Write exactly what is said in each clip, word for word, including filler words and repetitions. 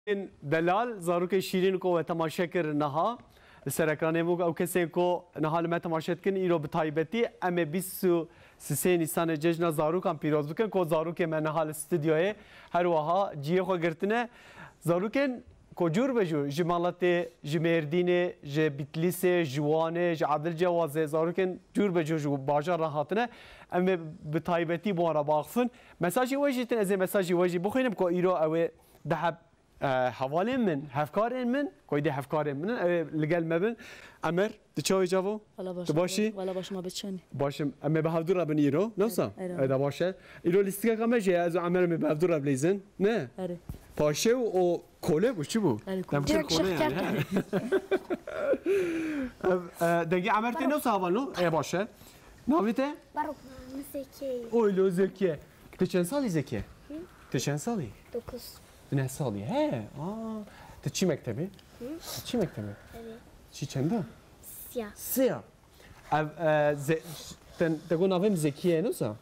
Delal, zarokê şîrîn ku we temaşe kir niha. Li ser ekranê bû ew kesên ku niha li me temaşe dikin, îro bi taybetî em ê bîst û sê Nîsanê cejna zarokan pîroz bikin, ku zarokê me niha li stûdyoyê her wiha cihê xwe girtine. Zarokên ku cûr be cûr, ji Malatê, ji Mêrdînê, ji Bitlîsê, ji Wanê, ji Adil Cewazê, zarokên cûr be cûr ji bajaran hatine. Em ê bi taybetî bi wan re biaxifin. Mesajê we jî tune, ez ê mesajê we jî bixwînim ku îro ew ê deheb e, hevalên min, hevkarên min, koydê hevkarên min in, ew ê li gel me bin. Emer, tu çawa yî çawo? Wala baş. Tu baş î? Wala baş, ma bi çend? Baş im. Em ê bi hevdû re bin îro, ne wisa? Erê. Eda baş e. Îro lîstikeka me jî ye, ez û Emer em ê bi hevdû re bileyzin. Ne? Erê. Paşew û kole bû, çi bû? Erê, kole. Em kir kole yani, he? Ev, e, dengê Emer tê ne wisa hevalno? E, baş e. Navê te? Barok. Zekiye. Oy lo Zekiye. Tu çend salî Zekiye? Hı? Tu çend salî? Dokuz. Neh salî. He. Aa. Tu çi mektebê? Hı? Tu çi mektebê? Evet. Çi çenda? Siya. Siya. Ev, e, ze-, te, te got navê min Zekiye ye, ne wisa?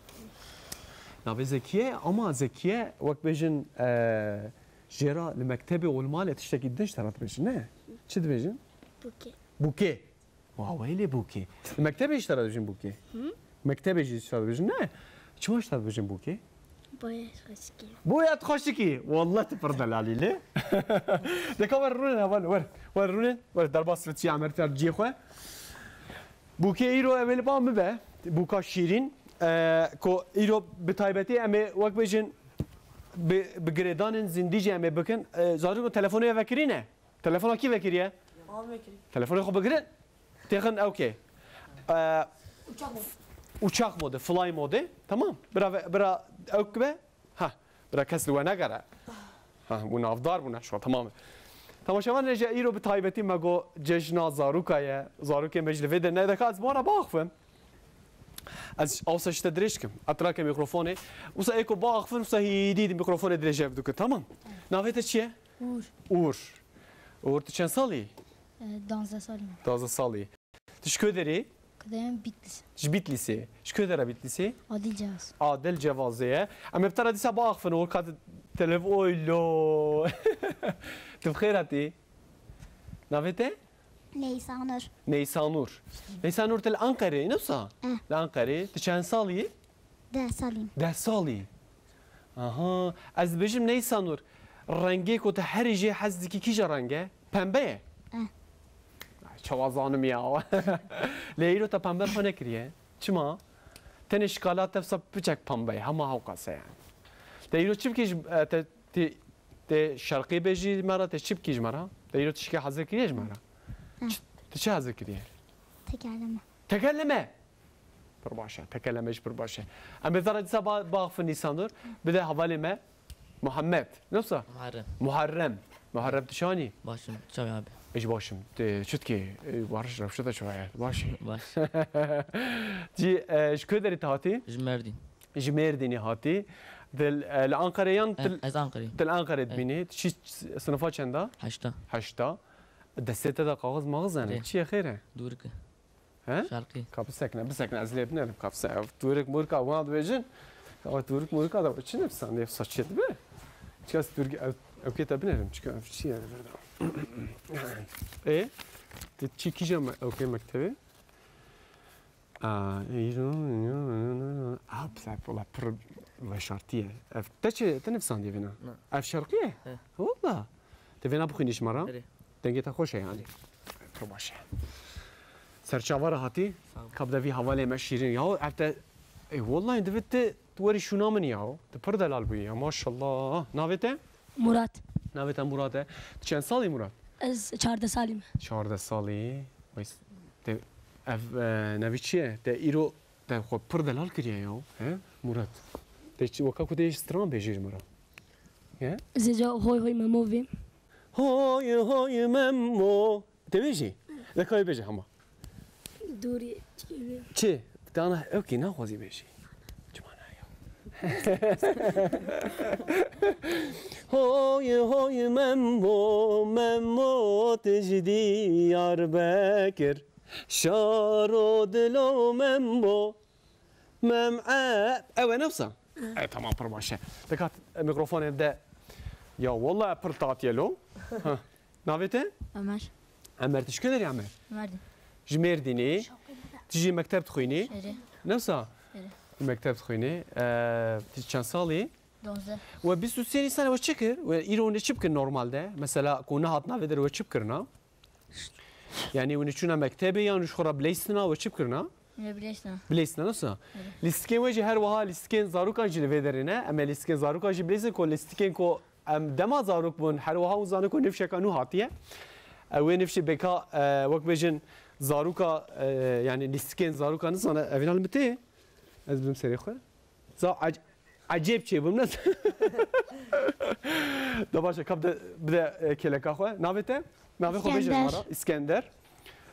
Navê Zekiye, ama Zekiye wek bêjin, e, jêra li mektebê û li malê tiştekî din ji te re dibêjin, ne? Çi dibêjin? Bûkê. Bûkê. Wa weylê bûkê. Li mektebê jî te re dibêjin bûkê? Hı? Mektebê jî ji te re dibêjin, ne? Çima ji te re dibêjin bûkê? Boya xweşikî. Boya xweşikî. Wallah tu pir delalî lê. Deka wer rûnin heval, wer. Wer rûnin, wer derbas ve çiya Emer ter cihê xwe. Bûkê îro ev ê li ba min be. Bûka şîrîn. E, ku îro bi taybetî em ê wek bêjin bi, bi girêdanên zindî jî em ê bikin. E, zarok telefonê vekirî ne? Telefona kî vekiriye? Al vekirî. Telefonê xwe bigirin. Têxin ew kê? Ee, uçak mode. Uçak mode, fly mode. Tamam. Bira ve-, bira ew kibe. Ha. Bira kes li we negere. Ha, bu navdar bûne şu an, tamam. Temaşevan, rêje îro bi taybetî me got cejna zaroka ye. Zarokê me ji li vê de ne deka ez bana baxfim. Ez awsa ji te dirêj kim. Atrake mikrofonê. Wisa ê ku baxfin, wisa hîdî di mikrofonê dirêj ev dike. Tamam. Navê te çi ye? Uğur. Uğur. Uğur, tu çend salî? E, danzdeh salî me. Danzdeh salî. Tu ji ku derê? Ku derê Bitlis. Ji Bitlîsê. Ji ku dera Bitlîsê? Adil Cevaz. Adil Cevazê ye. Em ê bi te re dîsa biaxifin, Uğur, ka tu telev-, oy lo. Tu bi xêr hatî. Navê te? Neysanur. Neysanur. Neysanur, tu li Anqerê, ne wisa? Eh. Li Anqerê. Tu çend salî yî? Deh salî. Deh salî. Aha. Ez dibêjim Neysanur. Rengê ku tu herî jê hez dikî kîja reng e? Pembe ye? Eh. Ay, çawa zanim ya. Lê îro te pembe xwe nekiriye. Çima? Tenê şikala te wisa piçek pembe ye. Hema hewqas e yani. Te îro çi bikî ji, e, te, te, te şerqî bêjî me re, te çi bikî ji me re? Te îro tişkî hazir kiriye ji me re? Eh. Çi, tu çi hazir kiriye? Tekerleme. Tekerleme. Pir baş e. Tekeleme jî pir baş e. Em ê zara dîsa ba-, baxifin Nîsanur. Bide hevalê me Muhammed. Ne wisa? Muharrem. Muharrem. Muharrem, tu çawa nî? Başim. Çawa abi? Ez jî başim. Tu çi dikî? E, barış rewşe te çawa ye? Baş. Baş. Cî, e, ji ku derê tu hatî? Ji Mêrdîn. Ji Mêrdînê hatî. Dil, e, li Anqerê yan? E, til-, ez Anqerê. Til Anqerê dibînî. Tu çi sinifa çenda? Heşta. Heşta. Destê te de kaxiz maxiz hene. Rê. Çi ye, xêr e? Dûrike. He? Şerqî. Ka bisekine, bisekine, ez lê binerim, ka bise-, ev turik murka wan dibêjin. Ew turik murka da çi nefsan, nefsa çi dibe? Çikas turik, ev, ew kê te binerim, çikas ev çi ye, verda. E? Te çi kîja me-, ew kê mektebê? Aa, e, ah, pis, ev wala pir veşartî ye. Ev te çi, te nefsandiye vêna? Na. Ev şerqî ye? He. Wala. Te vêna bixwînî ji me re? Erê. Dengê te xweş e yani. Pir baş e. Serçava re hatî. Sağ ol. Kap de vî hevalê me şîrin. Ya ev te, ê, wallahî divê te, tu werî şûna min ya. Tu pir delal bûyî ya. Maşallah. Navê te? Murat. Navê te Murat e. Tu çend salî Murat? Ez çardeh salî me. Çardeh salî. Vay s-, te, ev, e, nevî çi ye? Te îro te xwe pir delal kiriye ya. He? Murat. Te çi, weka ku te yê stran bêjî ji min re. He? Zêca hoy hoy Memo vê. Hoy hoy Memo. Te bêjî? Leka wê bêje hema. Dûrî çi? Çi? Dana ew kî naxwazî bêjî. Çima na ya? Hoy hoy Memo, Memo tu ji Diyarbekir. Şaro dilo Memo. Mem-, e, ew e, ne wisa? E, tamam, pir baş e. Dikat, e, mikrofonê de. Ya walla pir tat ye lo. Ha. Navê te? Ömer. Emer, tu ji kê derê Emer? Mardin. Ji Mêrdînê. Tu jî mekteb dixwînî? Şerê. Newsa? Şerê. Mekteb dixwînî. Ee, tu çend salî? Donzdeh. We bîst û sê Nîsanê we çi kir? We îro ne çi bikir normalde? Mesela ku nehatina vê derê we çi bikirina? Yani hûn çûna mektebê yan ji xwe re bileyistina we çi bikirina? Bileyistina. Bileyistina, nasıl? Evet. Lîstikên we jî her wiha lîstikên zarokan jî li vê derê ne? Em ê lîstikên zarokan jî bileyistin ku lîstikên ku em dema zarok bûn, her wiha hûn zanin ku nifşeka nû hatiye. Ew ê nifşê bêka, e, wek bêjin zaroka, e, yani lîstikên zaroka nizane, evîna li min tê. Ez bim serê xwe. Za ec-, ecêb çêbûm, ne? Da baş e, kap de, bide, e, kêleka xwe. Navê te? Navê xwe bêje ji me re. Îskender.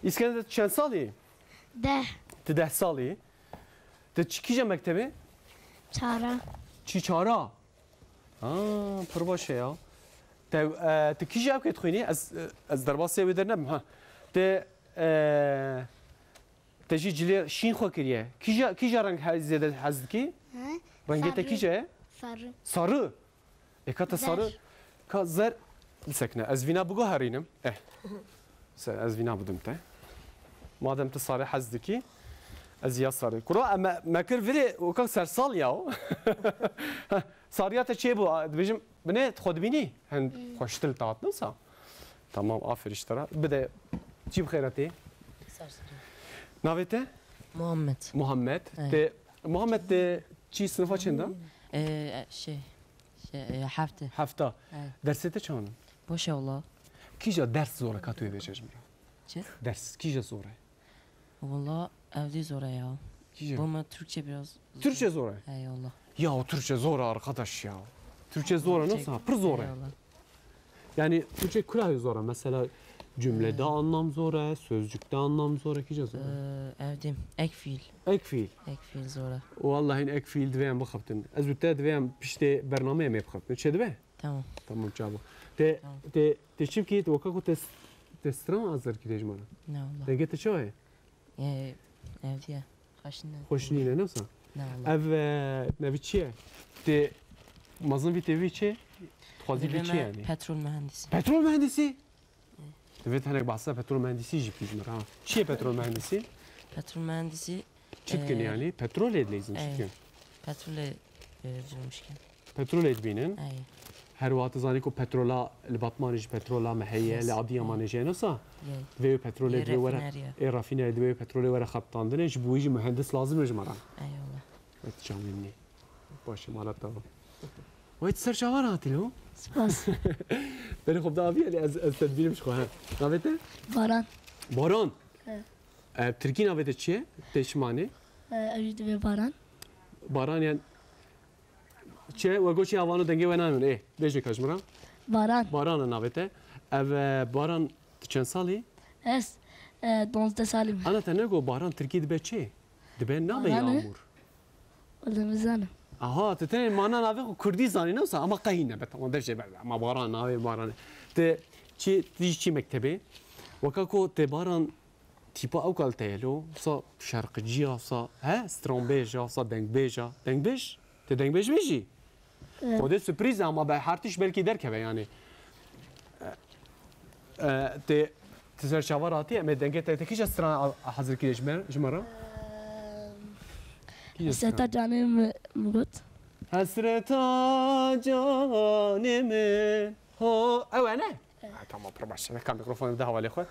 Îskender, tu çend salî? Deh. Tu deh salî. Tu çi kîja mektebê? Çara. Çi çara? Aa, pir baş e ya. Te, e, tu kîja ewkê dixwînî? Ez, e, ez derbasê wê dernebim, ha. Te, e, Te jî cilê şîn xwe kiriye. Kîja, kîja reng he-, zêde hez dikî? He? Rengê te kîja ye? Sarı. Sarı. E, ka te sarı. Zer. Ka zer. Bisekine. Ez vîna biguherînim. Eh. Se, ez vîna bidim te. Madem tu sarı hez dikî, ez ya sarı. Kuro, em me, me kir virê, o ka sersal ya o. Sariya te çêbû, a, dibêjim, binê, tu xwe dibînî? Hin xweştir li te hat, ne wisa? Tamam, aferî ji te re. Bide, çî bi xêra tê? Sar sar. Navê te? Muhammed. Muhammed. Evet. Te, Muhammed, te çî sinifa çend e? Ee, şey, şey, e, hefte. Hefta. Evet. Dersê te çawan in? Boş e valla. Kîja ders zor e ka tu ê bêje ji min re? Çi? Ders, kîja zor e? Valla evde zor e ya. Kîja? Ama Türkçe biraz zor. Türkçe zor e? Eyvallah. Ya o Türkçe zor e arkadaş ya. Türkçe zor e, nasıl? Pir zor e. Eyvallah. Yani Türkçe kula zor e. Mesela cümlede anlam zor e, sözcükte anlam zor e, kîja zor e? Ee, evde ek fiil. Ek fiil. Ek fiil zor e. Wallahî ek fiil divê em bixebtin. Ez û te divê em piştê bernameyê em ê bixebtin. Çê dibe? Tamam. Tamam çawa. Te, Tamam. te, te çi bikî? Te weka ku te s-, te stran hazir kirê ji me re. Ne valla. Dengê te çawa ye? Ee, ev diye. Xweş nîne. Xweş nîne, ne wisa? Ne valla. Ev, e, nevî çi ye? Te mezin vî tevî çi? Dixwazî bî çi yani? Petrol mühendisi. Petrol mühendisi? Divê hinek behsa petrol mühendisî jî bikî ji me re, ha. Çi ye petrol mühendisî? Petrol mühendisi, Çi dikin e, yani? Petrolê dileyzin, çi e, dikin? Petrolê, e, bulmuşken. Petrolê dibînin. Ey. Her wiha tu zanî ku petrola li Batmanê jî petrola me heye, Yes. li Adiyamanê jî heye, ne wisa? Yey. Divê wê petrolê Yê divê were, rafineriya. ê rafineriya divê wê petrolê were xebitandinê, ji bo wî jî muhendis lazim e ji me re. Eyvallah. Evet, çavên nî. Baş e, mala te. Wey, tu ser çavan hatî lo? Spas. Berê xwe bide avî, yani ez, ez te dibînim ji xwe, he. Navê te? Baran. Baran? He. E, tirkî navê te çi ye? Te çi manê? E, ev jî divê Baran. Baran yani çi? We goçî avano dengê we nayên. Ê, bêje ka ji min re. Baran. Baran e navê te. Ev, e, Baran, tu çend salî? Ez, e, donzdeh salî me. Ana te nego Baran tirkî dibe çi? Dibe nabe Baran e. Yağmur. Wele nizanim. Aha, tu tenê mana navê xwe kurdî zanî, ne wisa? Ama qehî nebe, tamam, devşe ber, ama Baran, navê Baran e. Te çi, tu jî çi mektebê? Weka ku te Baran tîpa ew kalite ye lo, wisa şerqiciya, wisa, he? Stranbêja, wisa dengbêja. Dengbêj? Te dengbêj bêjî? Evet. Xwedê sürpriz e, ama be her tişt belkî derkeve yani. E, e, te, te ser çava ratî, em ê dengê te, te kîja stran a, a hazir kiriye ji me, ji me re? Ehm, Kîja Hesreta stran? Canê mi, mi got. Hesreta canê mi. Ho, ew e ne? Ha, tamam, pir baş. Veka mikrofonê bide hevalê xwe.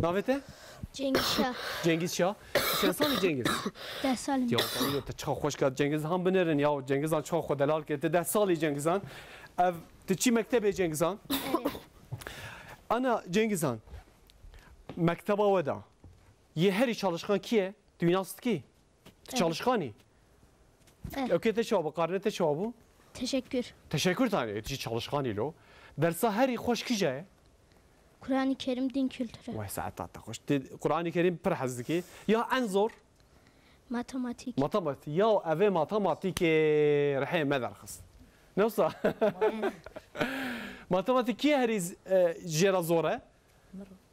Navê te? Cengiz Şah. Cengiz Şah. Çend salî Cengiz? Deh salî. Ya, te çiqa xweş ka Cengiz Han binerin ya. Cengiz Han çiqa xwe delal kir. Te deh salî Cengiz Han. Ev, tu çi mektebê Cengiz Han? Evet. Ana Cengiz Han. Mekteba we da. Yê herî çalışkan kî ye? Tu wî nas dikî? Tu Evet. çalışkan î? Evet. Ewkê te çawa bû? Karnê te çawa bû? Teşekkür. Teşekkür tanê, tu jî çalışkan î lo. Dersa herî xweş kîja ye? Kur'an-ı Kerim, din kültürü. Wey, saeta te xweş. Tu Kur'an-ı Kerim pir hez dikî. Ya en zor? Matematik. Matematik. Ya evê matematikê rihê me derxist. Ne wisa? Evet. Matematik kî herî z-, e, jê re zor e?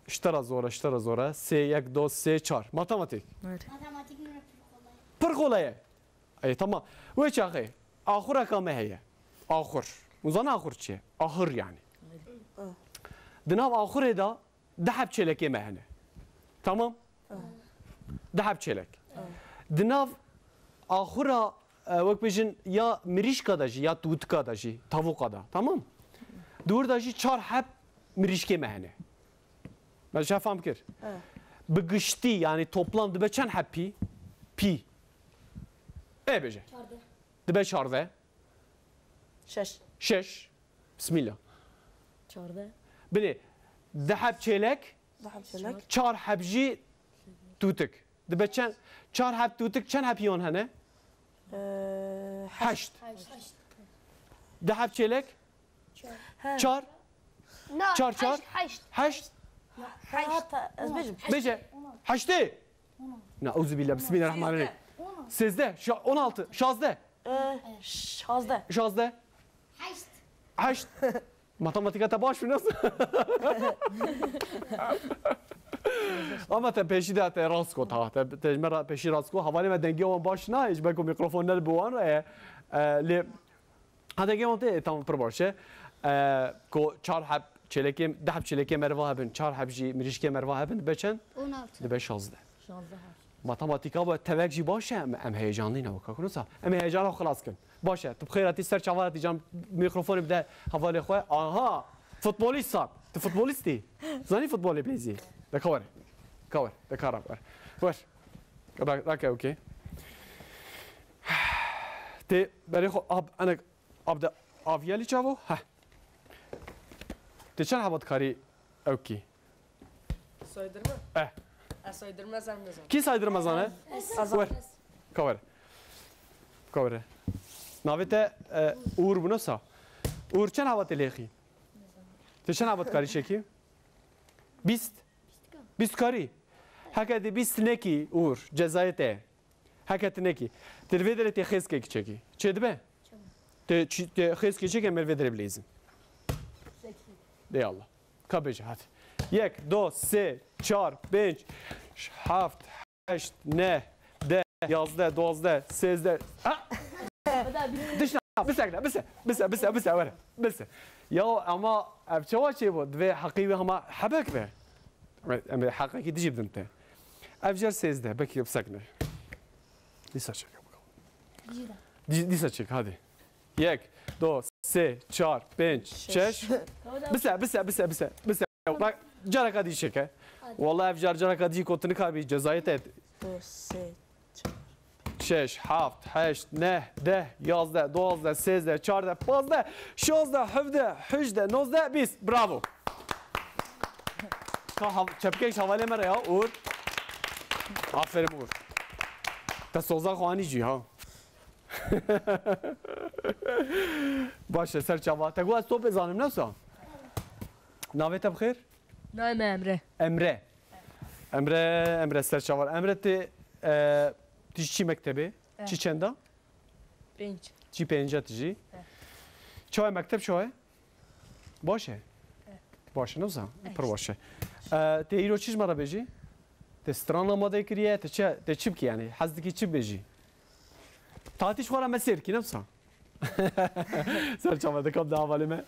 Ji te re zor e, ji te re zor e. Sê, yek, do, sê, çar. Matematik. Evet. Matematik min re pir kolay. Pir kolay e. Ey, tamam. Wê çaxê axureka me heye. Axur. Hûn zanin axur çi ye? Axir yani. Di nav axurê de du heb çêlekê me hene. Tamam? Du heb çêlek. Di nav axura, e, wek bêjin ya mirîşka de jî, ya tûtika de jî, tavûka de. Tamam? Di wir de jî çar heb mirîşkê me hene. Me şefam kir. Bi giştî, yani toplam dibe çend heb pî? Pî. Ê bêje. Çardeh. Dibe çardeh. Şeş. Şeş. Bismillah. Çardeh. Binê, du heb çêlek, Du heb çêlek. Çar heb jî tûtik. Dibe çend? Çar heb tûtik çend heb yon hene? Ee, Heşt. Heşt. Du heb çêlek? He. Çar. Na, Çar, çar. Heşt, heşt. Heşt. Heşt. Ha, ta-, ez bêjim. Bêje. Heştê. Neuzübillah. Bismillahirrahmanirrahim. Sêzdeh. Şa-, on altı. Şazdeh. Ee, şazdeh. Şazdeh. Heşt. Heşt. Matematîka te baş bû, nasıl? Ama te pêşî de te rast got ha. Te, te ji me ra-, pêşî rast got. Hevalê me dengê wan baş nayê, ji ber ku mîkrofon ne li bi wan re ye. E, lê ha dengê wan tê, tamam, pir baş e. E, ku çar heb çêlekê, du heb çêlekê meriva hebin, çar heb jî mirîşkê meriva hebin, dibe çend? On altı. Dibe şazdeh. Şazdeh heb. Matematîka we tevek jî baş e, em, em heyecanlî ne weka ku nisa. Em heyecana xwe xilas kin. Baş e, tu bi xêr hatî, ser çava hatî, can mîkrofonê bide hevalê xwe. Aha! Futbolîst sat. Tu futbolîst î? Zanî futbolê bilêzî? De ka were. Ka were. De ka ra were. Wer. Ra-, rake, okey. Tê berê xwe ab, enek ab de aviya lî çavo? Heh. Tê çend heba dikarî ew kî? Saydırma? Eh. Ez saydırma zan nizam. Kî saydırma zane? Ez. Wer. Ka were. Ka were. Navê te, e, Uğur bû, ne sa? Uğur, çend heba tê lêxî? Tê çend heba dikarî çekî? Bîst? Bîst karî? Heke tê bîst nekî, Uğur, cezayê te ye. Heke tu nekî. Tê li vê derê tê xêzkekî çekî. Çê dibe? Tê çi-, tê xêzkê çekê, em ê li vê derê bileyzin. Ê Allah. Ka bêje, hadi. Yek, do, sê, çar, pênc, heft, heşt, neh, deh, yazdeh, duwazdeh, sêzdeh. Ha! Dişna, bisekne, bise, bise, bise, bise, were, bise. Ya ama ev çawa çêbû? Divê heqî wî hema hebek be. Em ê heqekî dijî bidin te. Ev jî sêzdeh, bekî bisekne. Dîsa çek. Dî-, dîsa çek, hadi. Yek, do, sê, çar, pênc, şeş. Bise, bise, bise, bise, bise. Bak, careka dî çeke. Hadi. Walla ev car careka dî ku tu nikarbî cezayê te. Do, sê, çar. Şeş, heft, heşt, neh, deh, yazdeh, duwazdeh, sêzdeh, çardeh, pazdeh, şazdeh, hevdeh, hejdeh, nozdeh, bîst. Bravo. Ka hav-, çepkeyek ji hevalê me re ya, Uğur. Aferin Uğur. Te soza xwe anî cî ha. Baş e, ser çava. Te got ez topê zanim, ne wisa? Navê te bi xêr? Navê me Emre. Emre. Emre, Emre ser çava. Emre, tê, e, tu ji çi mektebê? Eh. Çi çenda? Pênc. Çi pênca tu jî? Eh. Çawa ye mekteb, çawa ye? Baş e? Eh. Baş e, ne wisa? Eh, pir baş e. E, tê îro çi ji me re bêjî? Tê stran amade kiriye, tê çi, tê çi bikî yani? Hez dikî çi bêjî? Tatî ji xwe re me sêr kî, ne wisa? Ser çava de kap de hevalê me.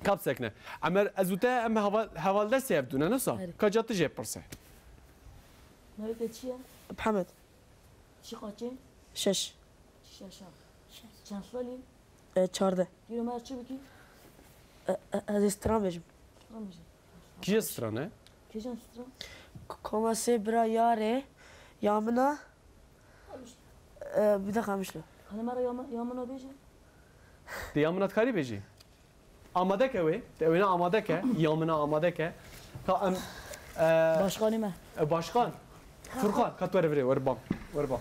Kap sekne. Emer, ez û te em heval, heval destê hev dû ne, ne wisa? Erê. Ka ca tu jê pirse. Navê te çi ye? Mihemed. Çi qaçê? Şeş. Çi şeşa? Çend salî? E, çardeh. Dîro me çi bikî? E, e, ez ê stran bêjim. Stran bêjim. Kî ye stran e? Kîjan stran? K-, koma sê bira yarê, ya min a. E, bir dakika Mişlo. Hani mara ya, ya min a bêje? Tê ya min a dikarî bêjî? Amade ke wê, te wêne amade ke, ya min a amade ke. Ka em, e, Başkanê me. E, başkan. Furkan, ka tu were virê, were bam, were bam.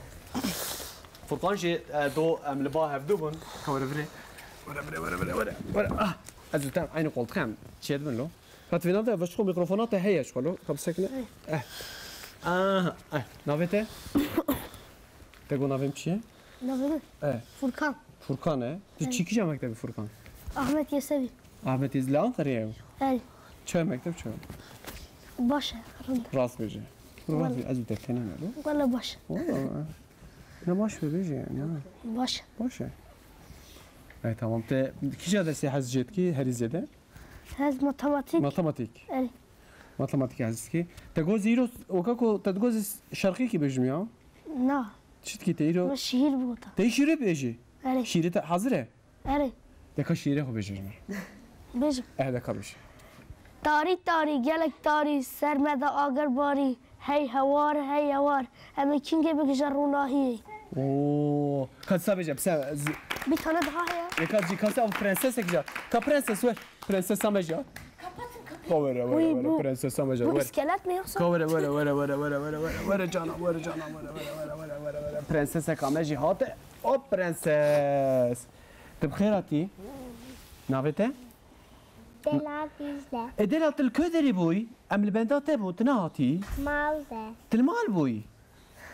Furkan jî, e, do em li ba hevdu bûn. Ka were virê. Were virê, were virê, were. Were. Ah, ez û te em aynı koltuk em çê dibin lo. Ka tu vê nav de, ve çiko mikrofona te heye çiko lo. Ka bisekine. Eh. Aha, eh. Navê te? Te got navê min çi ye? Navê min? Eh. Furkan. Furkan e. Tu çi kîja mektebî Furkan? Ahmet Yesevi. Ahmet Yesevi, li Ankara'ya ye? Hey. Çi mekteb çi? Baş e, rind. Rast bêje. Rast bêje, ez bi te têne ne lo. Wala baş. Wala. Ne baş be bêje yani, ha. Baş. Baş e. E, tamam. Te kîja dersê hez jê dikî herî zêde? Hez matematîk. Matematîk. Erê. Matematîk hez dikî. Te got zî îro weka ku te digot zî şerqîkî bêjim ya? Na. Çi dikî te îro? Min şiîr bigota. Te şiîrê bêjî? Erê. Şiîrê te hazir e? Erê. Deka şiîrê xwe bêje ji me. Bêjim. Eh, deka bêje. Tarî tarî, gelek tarî, ser me de agir barî. Hey hewar, hey hewar, em ê kîngê bigije ronahiyê. Oo, ka disa bêje, pse, z- Bir tane daha ya. Deka jî, ka se, ev prensesek ja. Ka prenses wer. Prensesa me ja. Kapatın kapıyı. Ka were, were, Uy, were, bu, prensesa me ja. Bu Were. iskelet mi yoksa? Ka were, were, were, were, were, were, were, were, cana, were, cana, were, were, were, were, were, were. Prenseseka me jî hate. Hop, prenses. Tu bi xêr hatî? Navê te? Delal Dicle. E, Delal, tu li ku derê bûyî? Em li benda te bûn, tu nehatî? Mal de. Tu li mal bûyî?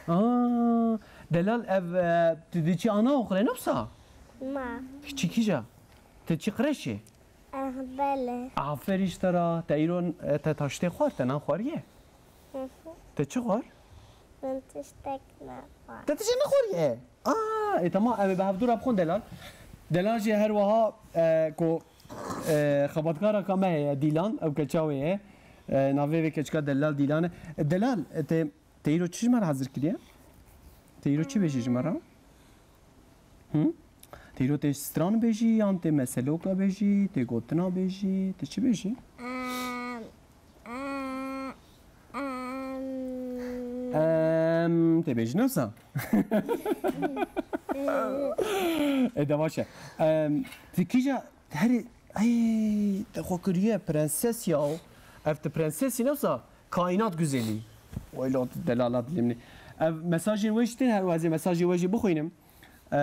Aa, Delal, ev, e, tu diçî ana oxirê, ne wisa? Ma. Çi kîja? Tu çi qreşê? Eh, belê. Aferî ji te ra. Te îro, e, te taştê xwar, te nan xwariye? Hı hı. Te çi xwar? Min tiştek nexwar. Te tiştek nexwariye? Aa, e, tamam, em ê bi hevdû re bixwin Delal. Delal jî her wiha, e, ku, e, xebatkareka me heye, Dîlan, ew keça wê ye. E, navê vê keçika Delal Dîlan e. E, Delal, e, te, te îro çi ji me re hazir kiriye? Te îro çi bêjî ji me re? Hı? Te îro tê stran bêjî, yan tê meseloka bêjî, tê gotina bêjî, tê çi bêjî? Em, em, em. Em, tê bêjî, ne wisa? E, de baş e. Em, tu kîja herî, ey, te xwe kiriye prenses ya. Ev tu prensesî, ne wisa? Kaînat güzelî. Waylo, Delala dilê min ê. Ev mesajên we jî tên, her wezê mesajê we jî bixwînim. E,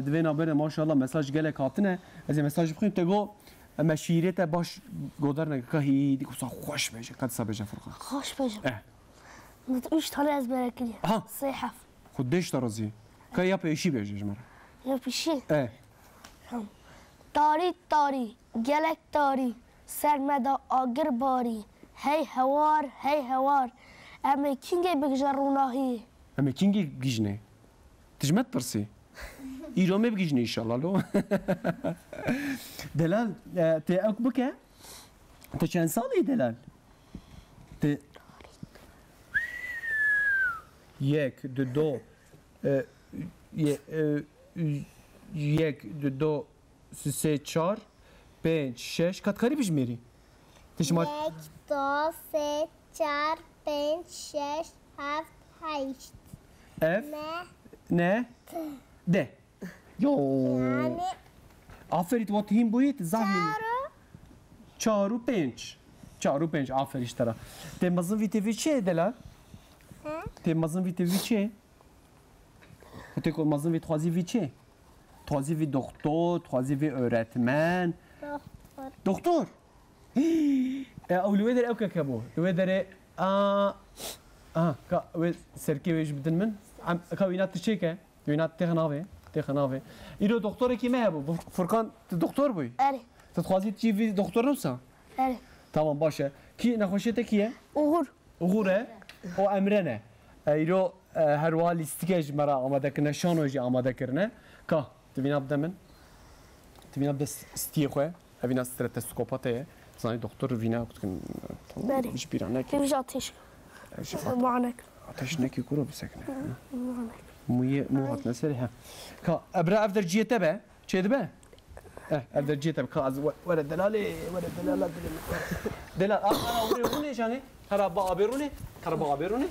di vê navberê maşallah mesaj gelek hatine. Ez ê mesaj bixwînim. Te got, e, me şiîrê te baş godar neke. Ka hî, dî wisa xweş bêje. Ka disa bêje Furkan. Xweş bêje. Eh. Min üç tane ezbere kiriye. Aha. Sê hef. Xwedê ji te razî. Ka ya pêşî bêje ji me re. Ya pêşî? Eh. Tamam. Tarî tarî, gelek tarî, ser me de agir barî. Hey hewar, hey hewar, em ê kîngê bigije ronahiyê? Em ê kîngê bigijinê? Tu ji me dipirsî? Îro me bigijinê înşallah lo. Delal, e, tê ewk bike. Tu çend salî Delal? Tu yek, du, do, e, ye-, e, yek, du, do, sê, çar, pênc, şeş. Ka dikarî bijmêrî? Te ji ma- Yek, du, sê, çar, pênc, şeş, heft, heşt. Ev? Ne? Ne? T. De. Yo. Yani Aferî, tu wat hîn bûyî, tu zaf hîn. Çar û? Çar û pênc. Çar û pênc, aferî ji te re. Tê mezin vî tevî çi ye, Delal? Hı? Tê mezin vî tevî çi ye? Xwe tê ku mezin vî, dixwazî vî çi? Dixwazî vî doktor, dixwazî vî öğretmen. Doktor. Doktor? E, ew li wê derê ew keke bû. Li wê derê, a, a, ka wê serkê wê jî bidin min. Em, ka wîna tu çêke? Wîna têxe navê, têxe navê. Îro doktorekî me hebû. Bu Furkan, tu doktor bûyî? Erê. Tu dixwazî tu jî vî doktor ne wisa? Erê. Tamam, baş e. Kî nexweşê te kî ye? Uğur. Uğur e, û Emre ne. E, îro, e, her wiha lîstike ji me re amade kirine, şano jî amade kirine. Ka, tu vîna bide min. Tu vîna bide s-, stiyê xwe. Ev vîna streteskopate ye. Zanî doktor vîna dikin. Tamam, Berê. Ji bîra neke. Tevî ji ateş. Ji at-, Manek. Ateş nekî kuro bisekine. Manek. Mûyê, mû hatine serê, he. Ka, e, bira ev der ciyê te be. Çê dibe? Eh, ev der cihê te bi ka ez we-, were delalê, were delala dilê min. Delal, a, hera were rûnê canê, hera ba abê rûnê, hera ba abê rûnê.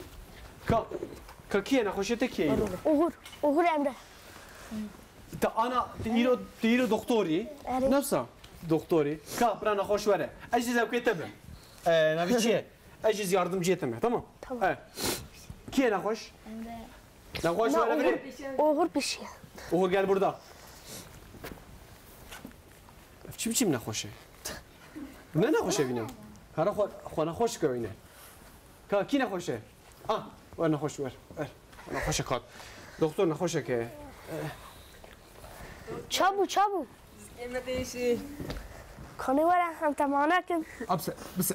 Ka, ka kî ye nexweşê te kî ye îro? Uğur, Uğur Emre. Te ana, te îro, te îro doktorî. Erê. Nefsa doktorî. Ka, bira nexweş were. Ez jî zewkê te bim. E, navî çi ye? Ez jî yardimciyê te me, tamam? Tamam. E. Kî ye nexweş? Emre. Nexweş Na, were Uğur, birê. Uğur pişiye. Uğur gel burada. Ev çi biçim nexweş e? Ne nexweş e vîna? Hera xwe, xwe nexweş ke wîne. Ka kî nexweş e? Ah, wer nexweş wer. Wer. Nexweş e kat. Doktor nexweş e ke. Çabû, çabû. Ême değişî. Kanî were em te mane kin. Abse, bise.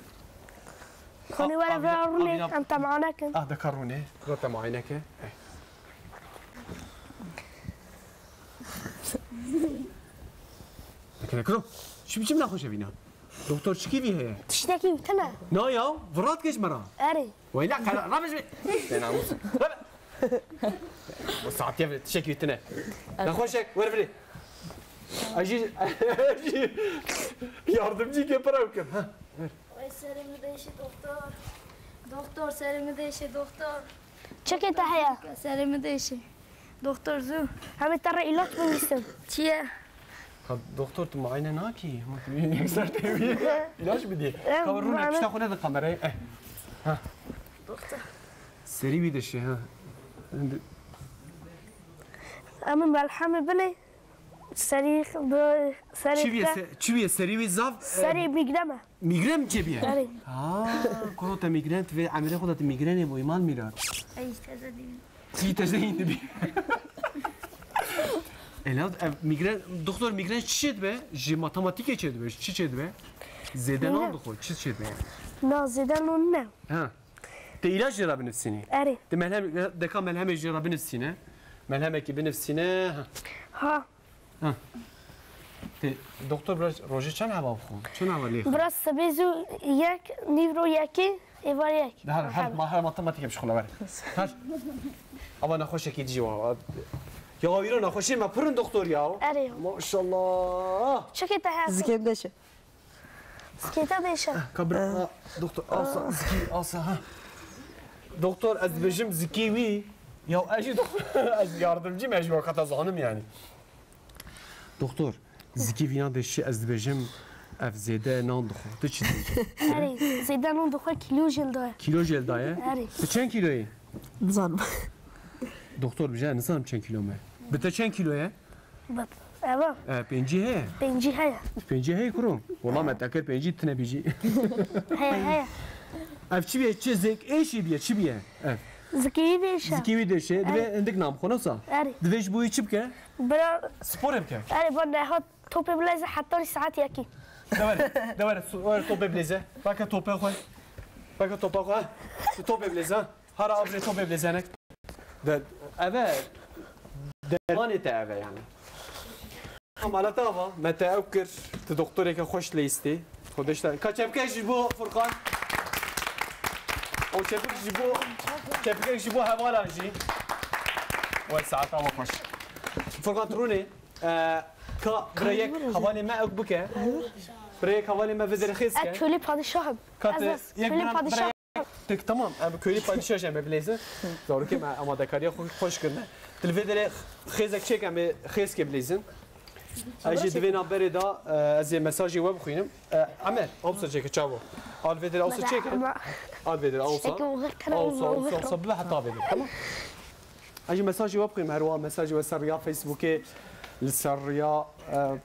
Kanî were vira rûnê em te mane kin. Ah, deka rûnê. Vira te muayene ke. Eh. Kene kuro. Çi biçim nexweşe vîna? Doktor çikî vî heye? Tiştekî tine. Na ya, virat geç mera. Erê. Weyla, qera, rabe ji. Te namus. Rabe. Bu saatiye ve tişekî tine. Nexweşek, wer vili. Ajî, ajî yardımcı ke para kim. Ha. Ay serimi değişi doktor. Doktor serimi değişi doktor. Çekê te heye? Serimi değişi. Doktor zu. Hemê te re îlaç binivîsim. Çi ye? Ha, doktor, tu muayene nakî? Hema tu yekser tevî. İlaç mı diye? Evet, ka rûne, muayene. Pişta xwe nede kamerayê. Eh. Ha. Doktor. Serî wî de şey ha. Şimdi Em ê melhemê binê. Serî, serî çi bîye, se-, çi bîye serî wî zaf? Serî, e, mîgrem e. Mîgrem çê bîye? Erê. Ha, kuro te mîgren, tu vê emirê xwe de tu mîgrenê bûyî mal mîra. Ey, teze dî. Tî teze yî dibî. Ela, ev mîgren, doktor mîgren çi çê dibe? Ji matematîkê çê dibe, çi çê dibe? Zêde nan dixwe, çi çê dibe? Na, zêde nan ne. Ha. Te îlaç jê re binivîsînî? Erê. Te melhem, deka melhemê jê re binivîsîne. Melhemekî binivîsîne. Ha. Ha. Ha. Te doktor biraz rojê çend heva bixwe? Çend heva lê? Biraz sibê zû yek, nîvro yekê, êvar yek. Her, her, her matematîk hep şixula ver. Her. Ama nexweşekî dijî wa. Ya îro nexweşê me pirin doktor ya. Erê. Maşallah. Çekê te her. Zikê deşe. Zikê te bêşe. Ka bir, ha, doktor, asa, zikî, asa, ha. Doktor, ez dibêjim zikî wî. Ya ez jî doktor, ez yardımcı me, ez jî vakata zanim yani. Doktor, zikî vîna de şi ez dibêjim ev zêde nan dixwe. Tu çi dibêjî? Erê, zêde nan dixwe kîlo jê li daye. Kîlo jê li daye? Erê. Tu çend kîlo yî? Nizanim. Doktor, bije, nizanim çend kîlo me. Bi te çend kîlo ye? Bab, eva. E, pêncî heye? Pêncî heye. Pêncî heye kuro. Wala me te kir pêncî tine bîjî. Heye, heye. Ev çi bîye? Çi zêk êşî bîye? Çi bîye? Ev. Zikî wî dêşe. Zikî wî dêşe. Divê hindik nam xwe nosa. Erê. Divê ji bo wî çi bike? Bira. Sporê bike. Erê, ba neha topê bileze heta saet yekî. De were, de were, su-, were topê bileze. Bake topê xwe. Bake topa xwe. Topê bileze. Hara abrê to bê bilêzenek. De, eve, dermanê te eve yani. Malata ava, me te ew kir, tu doktoreke xweş lê îstê. Xwedeş te. Ka çepkek ji bo Furkan. O çepik ji bo, çepkek ji bo hevalan jî. Wek saeta ava xweş. Furkan tu rûnê, e, ka birayek hevalê me ew bike. Birayek hevalê me vê derê xêz ke. Ez kölê padişahım. Ka te ez, ez yek kölê biran padişahım. Birayek Tek tamam, em kölî padişah em ê bilêzin. Zarokê me amadekariya xwe xweş kirine. Tu li vê derê xêzek çêke em ê xêzkê bilêzin. Ez jî di vê navberê de, e, ez ê mesajê we bixwînim. E, Emer, awsa çêke çavo. Al vê derê awsa çêke. Al vê derê awsa. Awsa, awsa, awsa bibe heta vê derê, tamam? Ez jî mesajê we bixwînim, her wiha mesajê we ser riya Facebookê, li ser riya, e,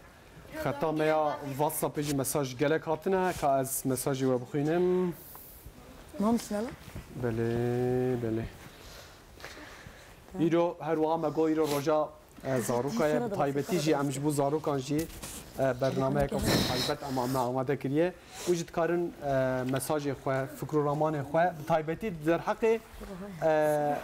Xeta me ya WhatsAppê jî mesaj gelek hatine, ka ez mesajê we bixwînim. Mam Sinela? Belê, belê. Îro her wiha me got îro roja, e, zaroka ye, bi taybetî jî em ji bo zarokan jî, e, bernameyeke taybet em, me amade kiriye. Û jî dikarin, e, mesajê xwe, fikr û ramanê xwe, bi taybetî di derheqê, e,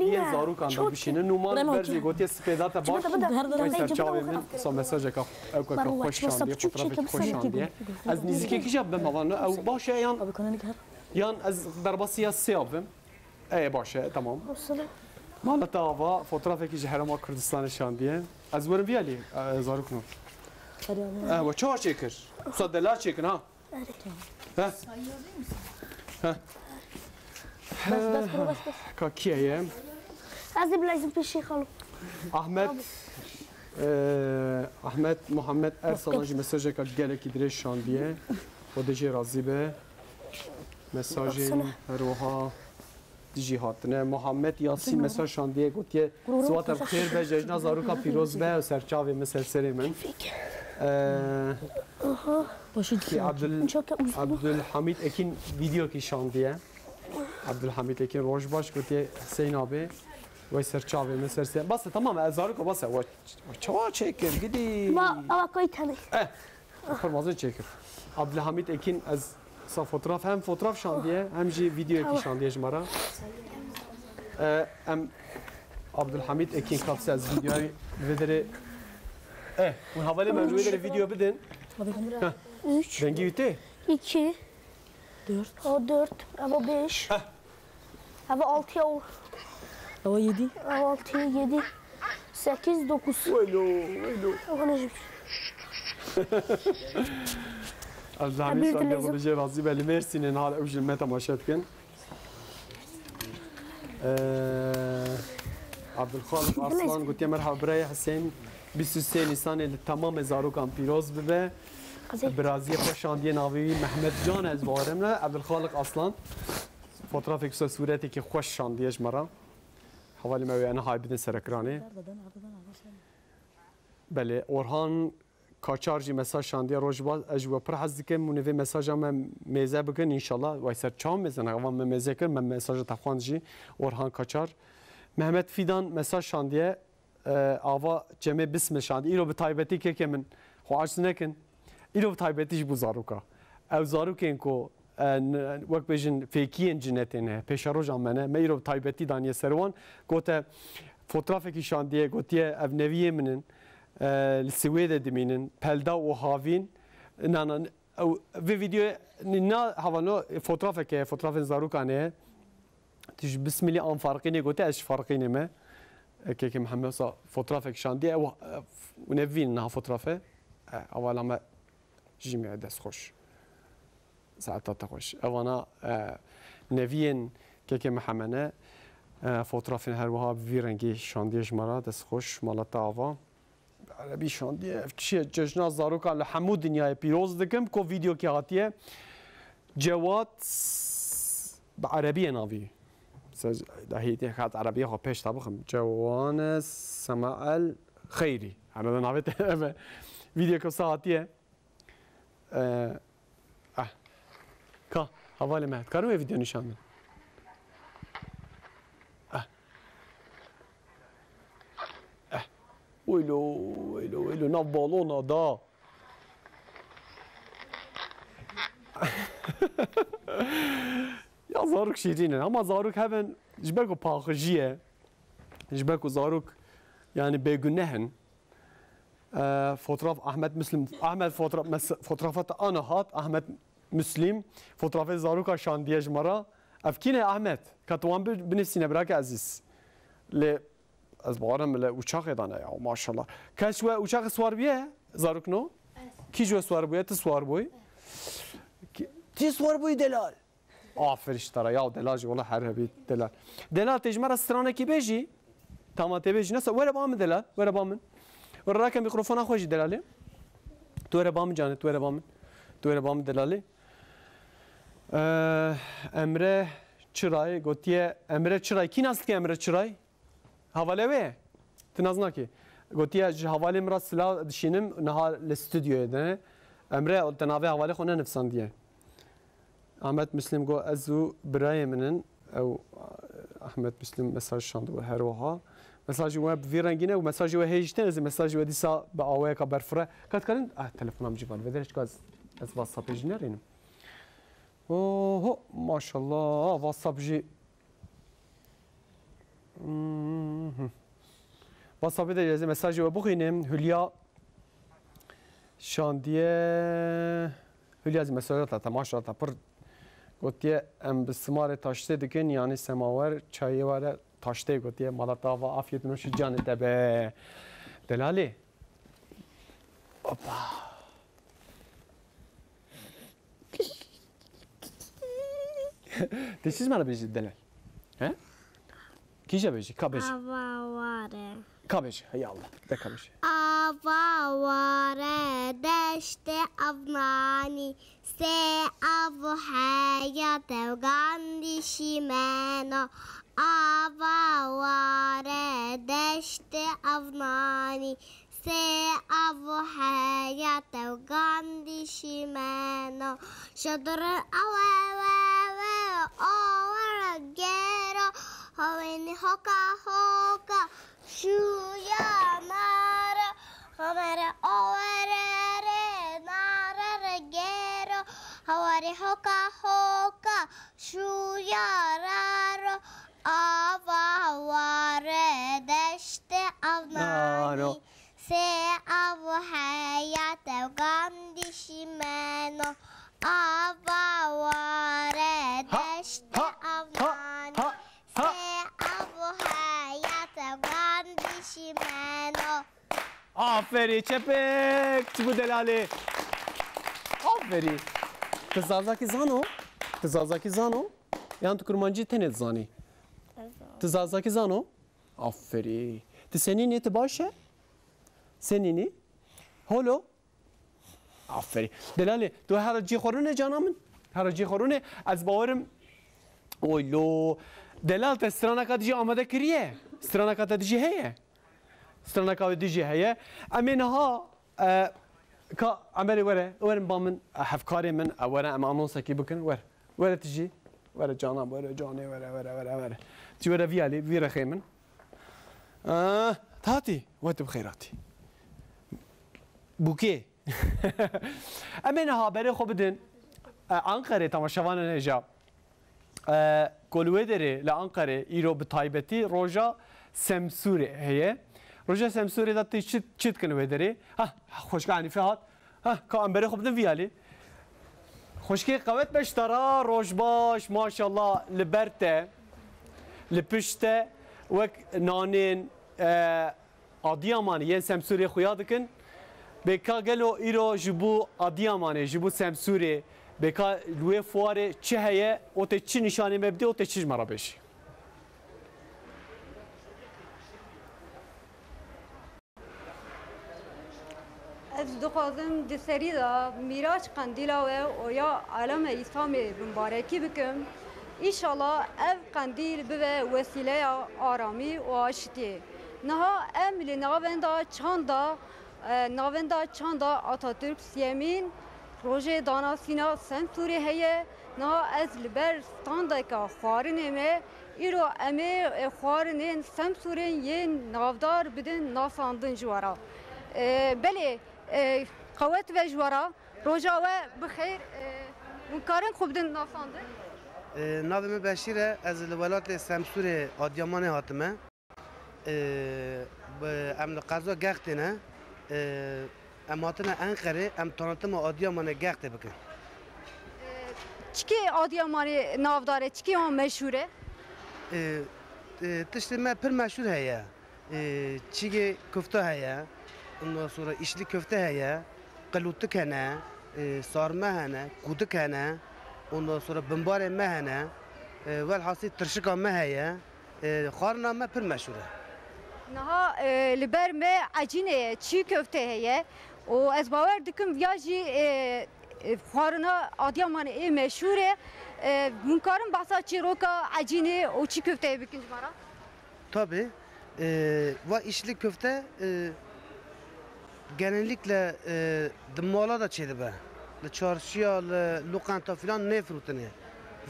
yên zarokan de bişînin. Nûman ber jî gotiye spêda te baş. Wê ser çavê min, wisa mesajeka ew keke xweş şandiye, fotoğrafekî xweş şandiye. Ez nîzikekî jî bim hevalno, ew baş e yan, yan ez derbasiya sê ya bim. Ê, baş e, tamam. Mala te ava, fotoğrafekî ji Herêma Kurdistanê şandiye. Ez werim vî alî, e, zarokno. E, we çawa çêkir? Wisa delal çêkin ha? He? He? Bes, bes, bes, bes. Ka kî ye? Ez de bilezim pêşî xalo. Ahmet, e, Ahmet Muhammed Ersalan jî mesajeka gelekî dirêj şandiye. Xwedê jê razî be. Mesajên her wiha. Dijî hatine. Muhammed Yasîn mesaj şandiye, gotiye, Siwata bi xêr be, cejna zaroka pîroz be, ser çavê min, ser serê min. Ee, ki Abdul, Abdulhamid Ekin videokî şandiye. Abdulhamid Ekin roj baş, gotiye, Hüseyin abi, wey ser çavê min, ser serê. Bas e, tamam e, zaroka bas e. Çawa çêkir, gidî. Ma, ama koy tane. Eh. Firmazin çêkir. Abdulhamid Ekin ez sa fotoğraf, hem fotoğraf şandiye, hem jî videoyekî şandiye ji me re. E, em Abdulhamid Ekin kapse ez videoyê vê derê Eh, hûn hevalê me wê derê video bidin. Üç, Dengî wî tê? iki, Dört. O dört, eva beş, Heh. Eva altı ya o. Eva yedi. Eva altı, yedi, sekiz, dokuz. Welo, welo. Eva ne jim. Ez Ha, bir zahmet de şandiye lazım. Xwedê jê razî be, li Mêrsînê niha ew ji me temaşe dikin. Ee, Abdulxaliq Aslan gotiye, merhaba birayê Hüseyin, bîst û sê Nîsanê li temamê zarokan pîroz bibe. Qizê. Biraziyê xwe şandiye navê wî Mehmet Can ez bawerim ne. Abdulxaliq Aslan, fotoğrafek wisa sûretekî xweş şandiye ji me re. Hevalê me wê ena hay bidin serekranê. Belê, Orhan Kaçar jî mesaj şandiye, roj baş, ez ji we pir hez dikim û nivê mesaja me mêze bikin înşallah. Way ser çawa mêze ne? Ava me mêze kir, me mesaja te xwend jî. Orhan Kaçar. Mehmet Fidan mesaj şandiye, e, ava Cemê Bismil şandiye. Îro bi taybetî kekê min, xwe aciz nekin. Îro bi taybetî ji bo zaroka. Ew zarokên ku, e, n-, wek bêjin fêkiyên cinetê ne, pêşerojan me ne, me îro bi taybetî daniye ser wan. Gote, fotoğrafekî şandiye, gotiye, ev neviyê min in, e, li Swêdê dimînin, peldaw û havîn, na, na, ew, vê videoyê, na, havano, fotoğrafeke, fotoğrafên zarokan e, tu ji Bismilî an Farqînê gote, ez ji Farqînê me, e, kekê Mihemed wisa fotoğrafek şandiye, ew, e, nevîn niha fotoğrafe, e, hevala me Jî me dest xweş. Saeta te xweş. Evana, e, neviyên kekê Mihemed ne, e, fotoğrafên her wiha bi vî rengî şandiye ji me re, dest xweş, mala te ava. Bi erebî şandiye, ev çi ye? Cejna zarokan li hemû dinyayê pîroz dikim, ko vîdeokê hatiye. Cewat bi erebî ye navî. Dahî tê xat erebî xwe pêş te bixim. Cewanes Semael Xeyrî. Heme de navê te ev e. Vîdeoke wisa hatiye. Ee, eh. Ka, hevalê me. Dikarim wê vîdeo nîşan bidin? Eh. Eh. Weylo, weylo, weylo. Nav balona da. Ya zarok şîrîn in. Ama zarok heven ji ber ku paqijî ye. Ji ber ku zarok, yani, bêguneh in. Ee, fotoğraf Ahmet Müslim. Ahmet fotoğraf, mes-, fotoğrafa te ana hat. Ahmet Müslim. Fotoğrafê zaroka şandiye ji me re. Ev kî ne Ahmet? Ka tu wan bi-, binivîsîne birake ezîz. Lê ez bawerim li uçaxê de ne ya, maşallah. Kes we uçaxê swar bûye? Zarok no? Kî ji we swar bûye? Tu swar bûyî? Kî-, tu swar bûyî delal? Aferin ji te re ya delal jî, wela her hebî delal. Delal tê ji me re stranekî bêjî. Tama tê bêjî. Nesa, were ba min delal, were ba min. Were rake mikrofona xwe jî delalê. Tu were ba min canê, tu were ba min. Tu were ba min delalê. Ee, Emre Çiray gotiye, Emre Çiray. Kî nas dike Emre Çiray? Havale wê? Tu nas nakî. Gotiye, ji havalê min re silav dişînim, niha li stûdyoyê de. Emre, te navê havalê xwe nenivsandiye. Ahmet Müslim got, ez û birayê min in. Ew, Ahmet Müslim mesaj şandiwe her wiha. Mesajê we bi vî rengî ne û mesajê we hê jî tên, ez ê mesajê we dîsa bi awayeka berfireh. Ka dikarin, ah, telefona min jî van. Vêderê çika ez, ez WhatsAppê jî nerînim. Oho, maşallah, WhatsApp jî. Mhm. WhatsAppê de ez ê mesajê we bixwînim. Hülya şandiye. Hülya zî mesajata te, maşallah te pir gotiye, em bi simarê taştê dikin, yanî semawer, çayê were taştê gotiye, mala te ava, afiyet noşî canê te be. Delalê. Hoppa. Tê çi ji me re bêjî delal? He? Kîje bêjî? Ka bêjî? Ava ware. Ka bêjî? Hey Allah. De ka bêjî. Ava ware deştê avnanî, sê av heya tewgandî şimeno. Ava ware deştê avnanî, sê av heya tewgandî şimeno. Şedre awe we we o were gero. Hawênî hoka hoka şûya nara. Hamere o were re nara re gero. Hawarî hoka hoka şûya raro. Ava ware deştê avnanî. Naro. Sê av heye tewgan dişîmeno, ava ware Ha, deşte ha, ha, avnanî. ha, ha. Sê av heye tewgan dişîmeno. Aferî çepik, çi bû delalê? Aferî. Tu zazakî zano? Tu zazakî zano? Yan tu kurmancî tenê dizanî? Tu zazakî zano? Aferî. Tu senînî, tu baş e? Senînî? Holo? Aferî. Delalê, tu hera cî xwe rûne cana min? Hera cî xwe rûne, ez bawerim. Oy lo. Delal, te straneka dijî amade kiriye? Straneka te dijî heye? Straneka wê dijî heye. Em ê niha, e, ka Emerê were, werin ba min, e, hevkarê min, e, were em anonsekî bikin, wer. Were tu jî. Were cana, were canê, were, were, were, were. Tu were vî alî, vî rexê min. Ah, hatî, we tu bi xêr hatî. Bûkê. Em ê niha berê xwe bidin, e, Anqerê, temaşevanên hêja. E, ku li wê derê, li Anqerê, îro bi taybetî roja Semsûrê heye. Roja Semsûrê de tu çi, çi dikin wê derê? Ha, xweşka Henîfe hat. Ha, ka em berê xwe bidin vî alî. Xweşkê qewet beşdara, roj baş, maşallah, li ber te, li pişt te, wek nanên, e, Adiyamanê yên Semsûrê xuya dikin. Bê ka gelo îro ji bo Adiyamanê, ji bo Semsûrê, bê ka li wê fuarê çi heye, û tê çi nîşanê me bidî, û tê çi ji me re bêjî? Ez dixwazim di serî de Mîraç qendîla we û ya aleme Îslamê bimbarekî bikim. Îşallah ev qendîl bibe wesîleya aramî û aşitiyê. Niha em li navenda çanda, e, navenda çanda Atatürk siyemîn rojê danasîna Semsûrê heye. Niha ez li ber standeka xwarinê me, îro em ê, e, xwarinên Semsûrên yên navdar bidin nasandin ji we re. E, belê, e, qewet ve ji we re. Roja we bi xêr, e, hûn karin xwe bidin nasandin? E, navê min Beşîr e, ez li welatê Semsûrê Adiyamanê hatime. Ee, bi, em li qeza Gextê ne. Ee, em hatine Enqerê, em tanatima Adiyamanê Gextê bikin. Ee, çikê Adiyamanê navdar e, çikê wan meşhûr e? Ee, e, tiştê me pir meşhûr heye. Ee, çîgê kufte heye, ondan sonra îşlî kufte heye, qilûtik hene, ee, sarme hene, kûdik hene, ondan sonra bimbarê me hene, ee, welhasil tirşika me heye. E, xwarina me pir meşhûr e. Niha, e, li ber me ecînê ye, çî köfte heye û ez bawer dikim viya jî, e, e, xwarina Adiyamanê ê meşhûr e. E, hûn karin behsa çîroka ecînê û çî köfteyê bikin ji me re? Tabii. E, va îşlî köfte, e, genellikle, e, di mala da çêdibe. Li çarşiya, li lokanta filan nêfirotinê.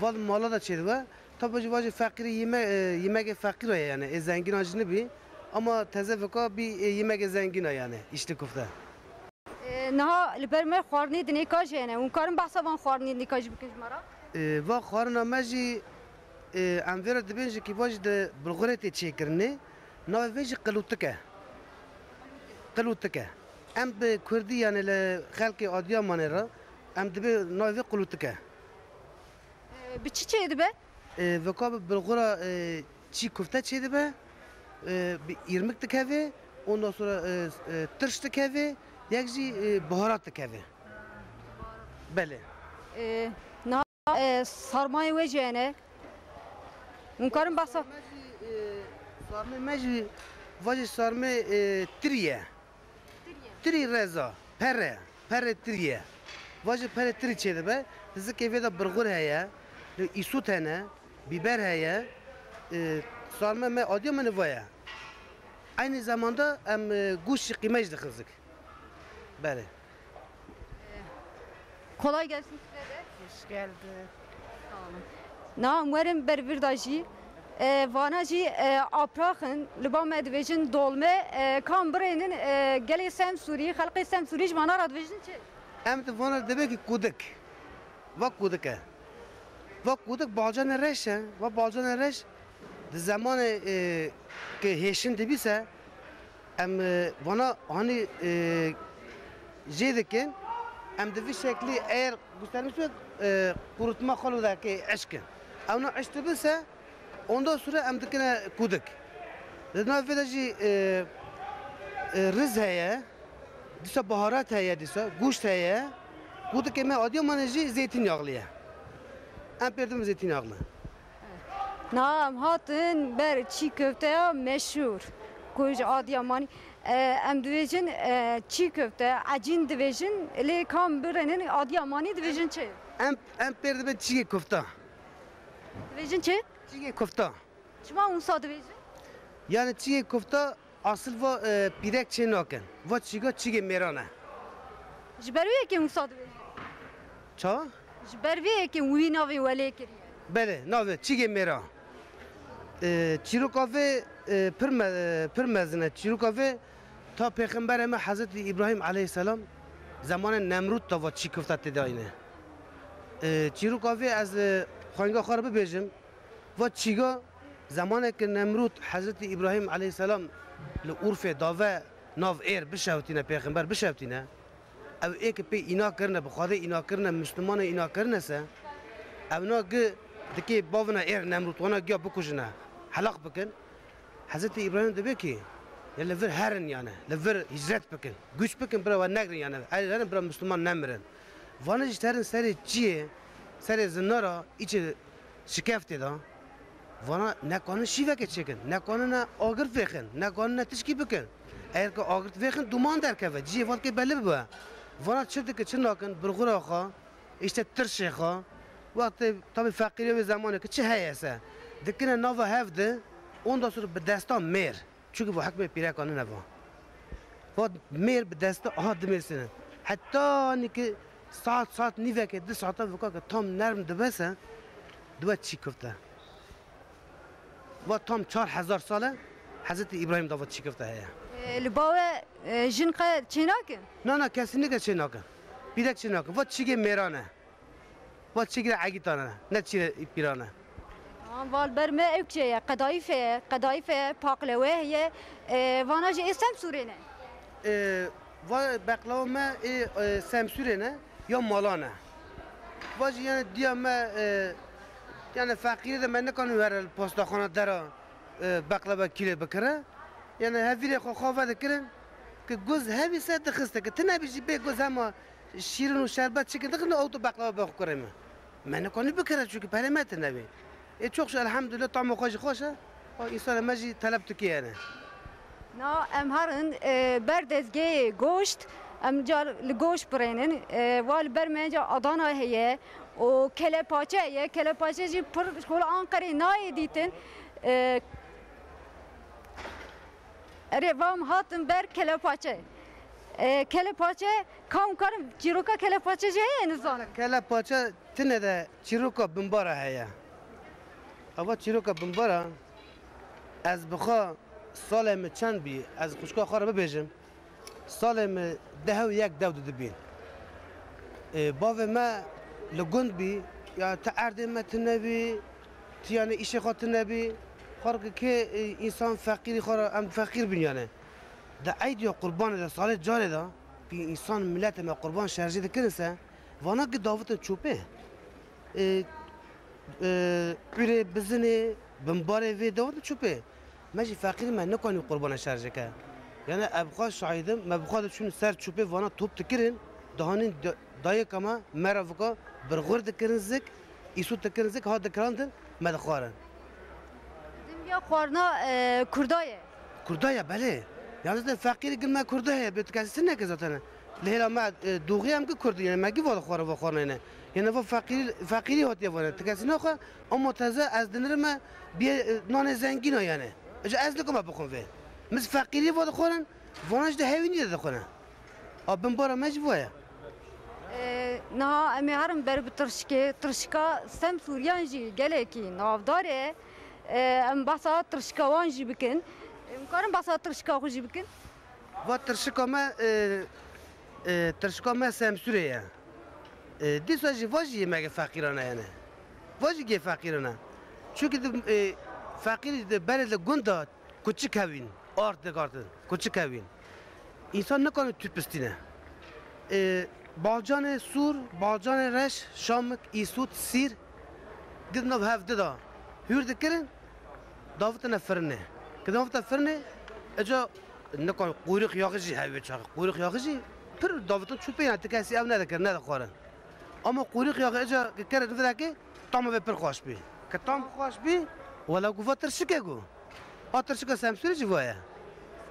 Va di mala da çêdibe. Tabi jî vajê feqîrê yeme-, e, yemegê feqîra ye yani, ê zengîna jî nibî. Ama teze veka bî, e, yemegê zengîna yani, îşlî kufte. E, niha li ber me xwarinê dinêka jî hene. Hûn karin behsa van xwarinê dinêka jî bikin ji me re? E, va xwarina me jî, e, em vê re dibên jî kî va jî di bulxurê tê çêkirinê. Navê vê jî qilûtik e. Qilûtik e. Em bi kurdî yani li xelkê Adiyamanê re em dibê navê vê qilûtik e. E, bi çi çêdibe? E, veka bi bilxura, e, çî kufte çêdibe, e, bi îrmik dikeve, ondan sonra, e, e, tirş dikeve, yek jî, e, biharat dikeve. Belê. E, niha, e, sarmayê we jî hene. Hûn karin behsa. Sarmê me jî, e, sarmê me jî, vajê sarmê, e, tirî ye. Tirî reza, pere, pere tirî ye. Vajê pere tirî çêdibe, di zikê vê de birxur heye, îsût hene, bîber heye, e, sarme me Adiyamanê va ye. Eynî zamanda em, e, goşt jî qîmej dixin zik. Belê. Kolay gelsin size de. Hoş geldin. Sağ olun. Niha em werin ber vir de jî, e, vana jî, e, aprax in, li ba me dibêjin dolme, e, kam birênin, e, gelê Semsûrî, xelqê Semsûrî ji vana re dibêjin çi? Em di vana dibê ki kudik. Va kudik e. Va kudik balcanê reş e. Va balcanê reş di zemanê, e, ki hêşin dibîse, Em, e, vana hanî, e, jê dikin, em di vî şeklî eyer gustermiş be, e, qurutma xwe li dake eşkin. Ew na eşt dibe se, ondan sonra em dikine kudik. Di nav vê de jî, e, e, riz heye, dîsa baharat heye, dîsa goşt heye. Kudikê me Adıyamanê jî zeytinyağlı ye. Em pêr dibin zeytinyağlı. Na em hatin ber çî köfteya meşhur ku ji Adıyamanî, e, em dibêjin, e, çî köfte, ecîn dibêjin, lê kam birênin Adıyamanî dibêjin çi? Em, em pêr dibin çîyê kofta. Dibêjin çi? Çîyê kofta. Çima wisa dibêjin? Yani çîyê kofta asil va, e, pîrek çê nakin. Va çîga çîgê mêran e. Ji ber wê yekê wisa dibêjin? Ça? Ji ber vê yekê wî navê welê kiriye. Belê, navê çîgê mêran. E, çîroka vê, e, pir me-, e, pir mezin e. Çîroka vê ta pêxemberê me Hezretî Îbrahîm aleyhisselam zemanê Nemrûd de va çî kofta tê dayîne. E, çîroka vê ez, e, xwenga xwe re bibêjim. Va çîga, zemaneke Nemrûd Hezretî Îbrahîm aleyhisselam li Urfê dave nav êr bişewtîne, pêxember bişewtîne, ew ê ke pê îna kirine, bi Xwedê îna kirine, Mislimanê îna kirine se, ew na gi dikê bavina êr Nemrûd, wana giya bikujine, helaq bikin. Hezretî Îbrahîm dibê ki, ya li vir herin yani, li vir hicret bikin, guç bikin, bira we negrin yani, erê herin bira Misliman nemirin. Vana jî terin serê çiyê, serê zinara, îçê şikeftê de, vana nekanin şîvekê çêkin, nekanine agirt vêxin, nekanine tişkî bikin. Eger ke agirt vêxin, duman derkeve, cihê van kê belli bibe. Vana çi dikin, çi nakin, birxura xwe, îşte tirşê xwe, wextê tabî feqîriya wê zemanê ke çi heye se, dikine nava hev de, ondan sonra bi destan mêr. Çunke va hikmê pîreka nine va. Va mêr bi desta aha dimêsine. Heta nîke saet, saet nîveke, du saete vika ke tam nerm dibe se, dibe çî kifte. Va tam çar hezar sal e Hezretî Îbrahîm da va çî kifte heye. E, li ba we, e, jin qe çênakin? Na, na, kesî nike çênakin. Pîrek çênakin. Va çîgê mêran e. Va çîgê egîtan e, ne çîgê pîran e. An val ber me ew kê ye, qedayîfe ye, qedayîfe ye, paqlewe heye, e, vana jî ê Semsûrê ne. E, va beqlewa me ê, e, Semsûrê ne, ya malan e. Va jî yani diya me, e, yani feqîrê de me nikanin were li postaxana dera, e, beqleva kîlê bikire. Yani hevîrê xwe xwe vedikirin, ki guz hevî ser dixiste, ki tune bî jî bê guz hema şîrin û şerbet çikin dixin, ew tu beqleva bixwe kurê me. Me nikanî bikire, çunke perê me tune bî. Ê çok şe, elhamdülillah, tamê xwe jî xweş e. O însanê me jî teleb tu kê ne. Na, em herin, e, ber dezgehê goşt, em ca li goşt birênin, e, wa li ber me ca Adana heye, û kelepaçe heye, kelepaçe jî pir ji xwe li Anqerê nayê dîtin. E, Erê, va em hatin ber kelepaçe. E, kelepaçe, kam karin çîroka kelepaçe jî heye, nizanim. Kelepaçe tine de çîroka binbara heye. Ava çîroka binbara, ez bi xwe salê min çend bî, ez xwişka xwe re bibêjim. Salê min deh û yek dew didibîn. Ê, bavê me li gund bî, ya ti erdê me tune bî, ti yanê îşê xwe tune bî. Xwe rike kê, ê, însan feqîrî xwe re, em feqîr bîn yanê. Di eydî ya qurbanê de, salê carê de, kî însan miletê me qurban şerjê dikirin se, vana gi davitin çûpê. Ê, ê, pîrê bizinê, binbarê vê davitin çûpê. Me jî feqîrî me nikanî qurbana şerjê ke. Yani ev xwe şahîdim, me bi xwe diçûn ser çûpê vana top dikirin, dihanîn da-, dayika me, me re vika birxur dikirin zik, îsût dikirin zik, ha dikilandin, me dixwarin. Dimbiya xwarina, e, kurda ye. Kurda ye, belê. Yani zaten feqîrî gil me kurda heye, bê tu kesî sineke zaten. Li hêla me, e, doğî em ki kurd, yani me gî va dixwarin, va xwarina yene. Yani va feqîrî, feqîrî hatiye vane. Tu kesî naxwe, ama teze ez dinirime, bîye, e, nanê zengîna yani. Ji ez nikome bixwim vê. Min feqîrî va dixwarin, vana ji de hewînî de dixwine. A binbara me jî va ye. E, niha em ê herin ber bi tirşikê. Tirşika Semsûriyan jî gelekî navdar e. E, em behsa tirşika wan jî bikin. Em karin behsa tirşika xwe jî bikin? Va tirşika me, e, e, tirşika me Semsûrê ye. E, dîsa jî va jî yemegê feqîran e yani. Va jî gê feqîran e. Çunke di, e, feqîrî di berê li gund de kuçik hewîn. art dikartin, ku çi kewîn. Însan nikare tu pistîne. Ê, balcanê sûr, balcanê reş, şamik, îsût, sîr, di nav hev dida hûr dikirin, davitine firinê. Ki davite firinê, eca nikare quyrix yaxî jî hewê çaxi. Quyrix yaxî jî pir davitin çû pê, yani ti kesî ew nedikir, nedixwarin. Ama quyrix yaxî eca ki kere dividekê, tam ve pir xweş bî. Ki tam xweş bî, wela ku va tirşike ku. Ha tirşika semsûrê jî va ye.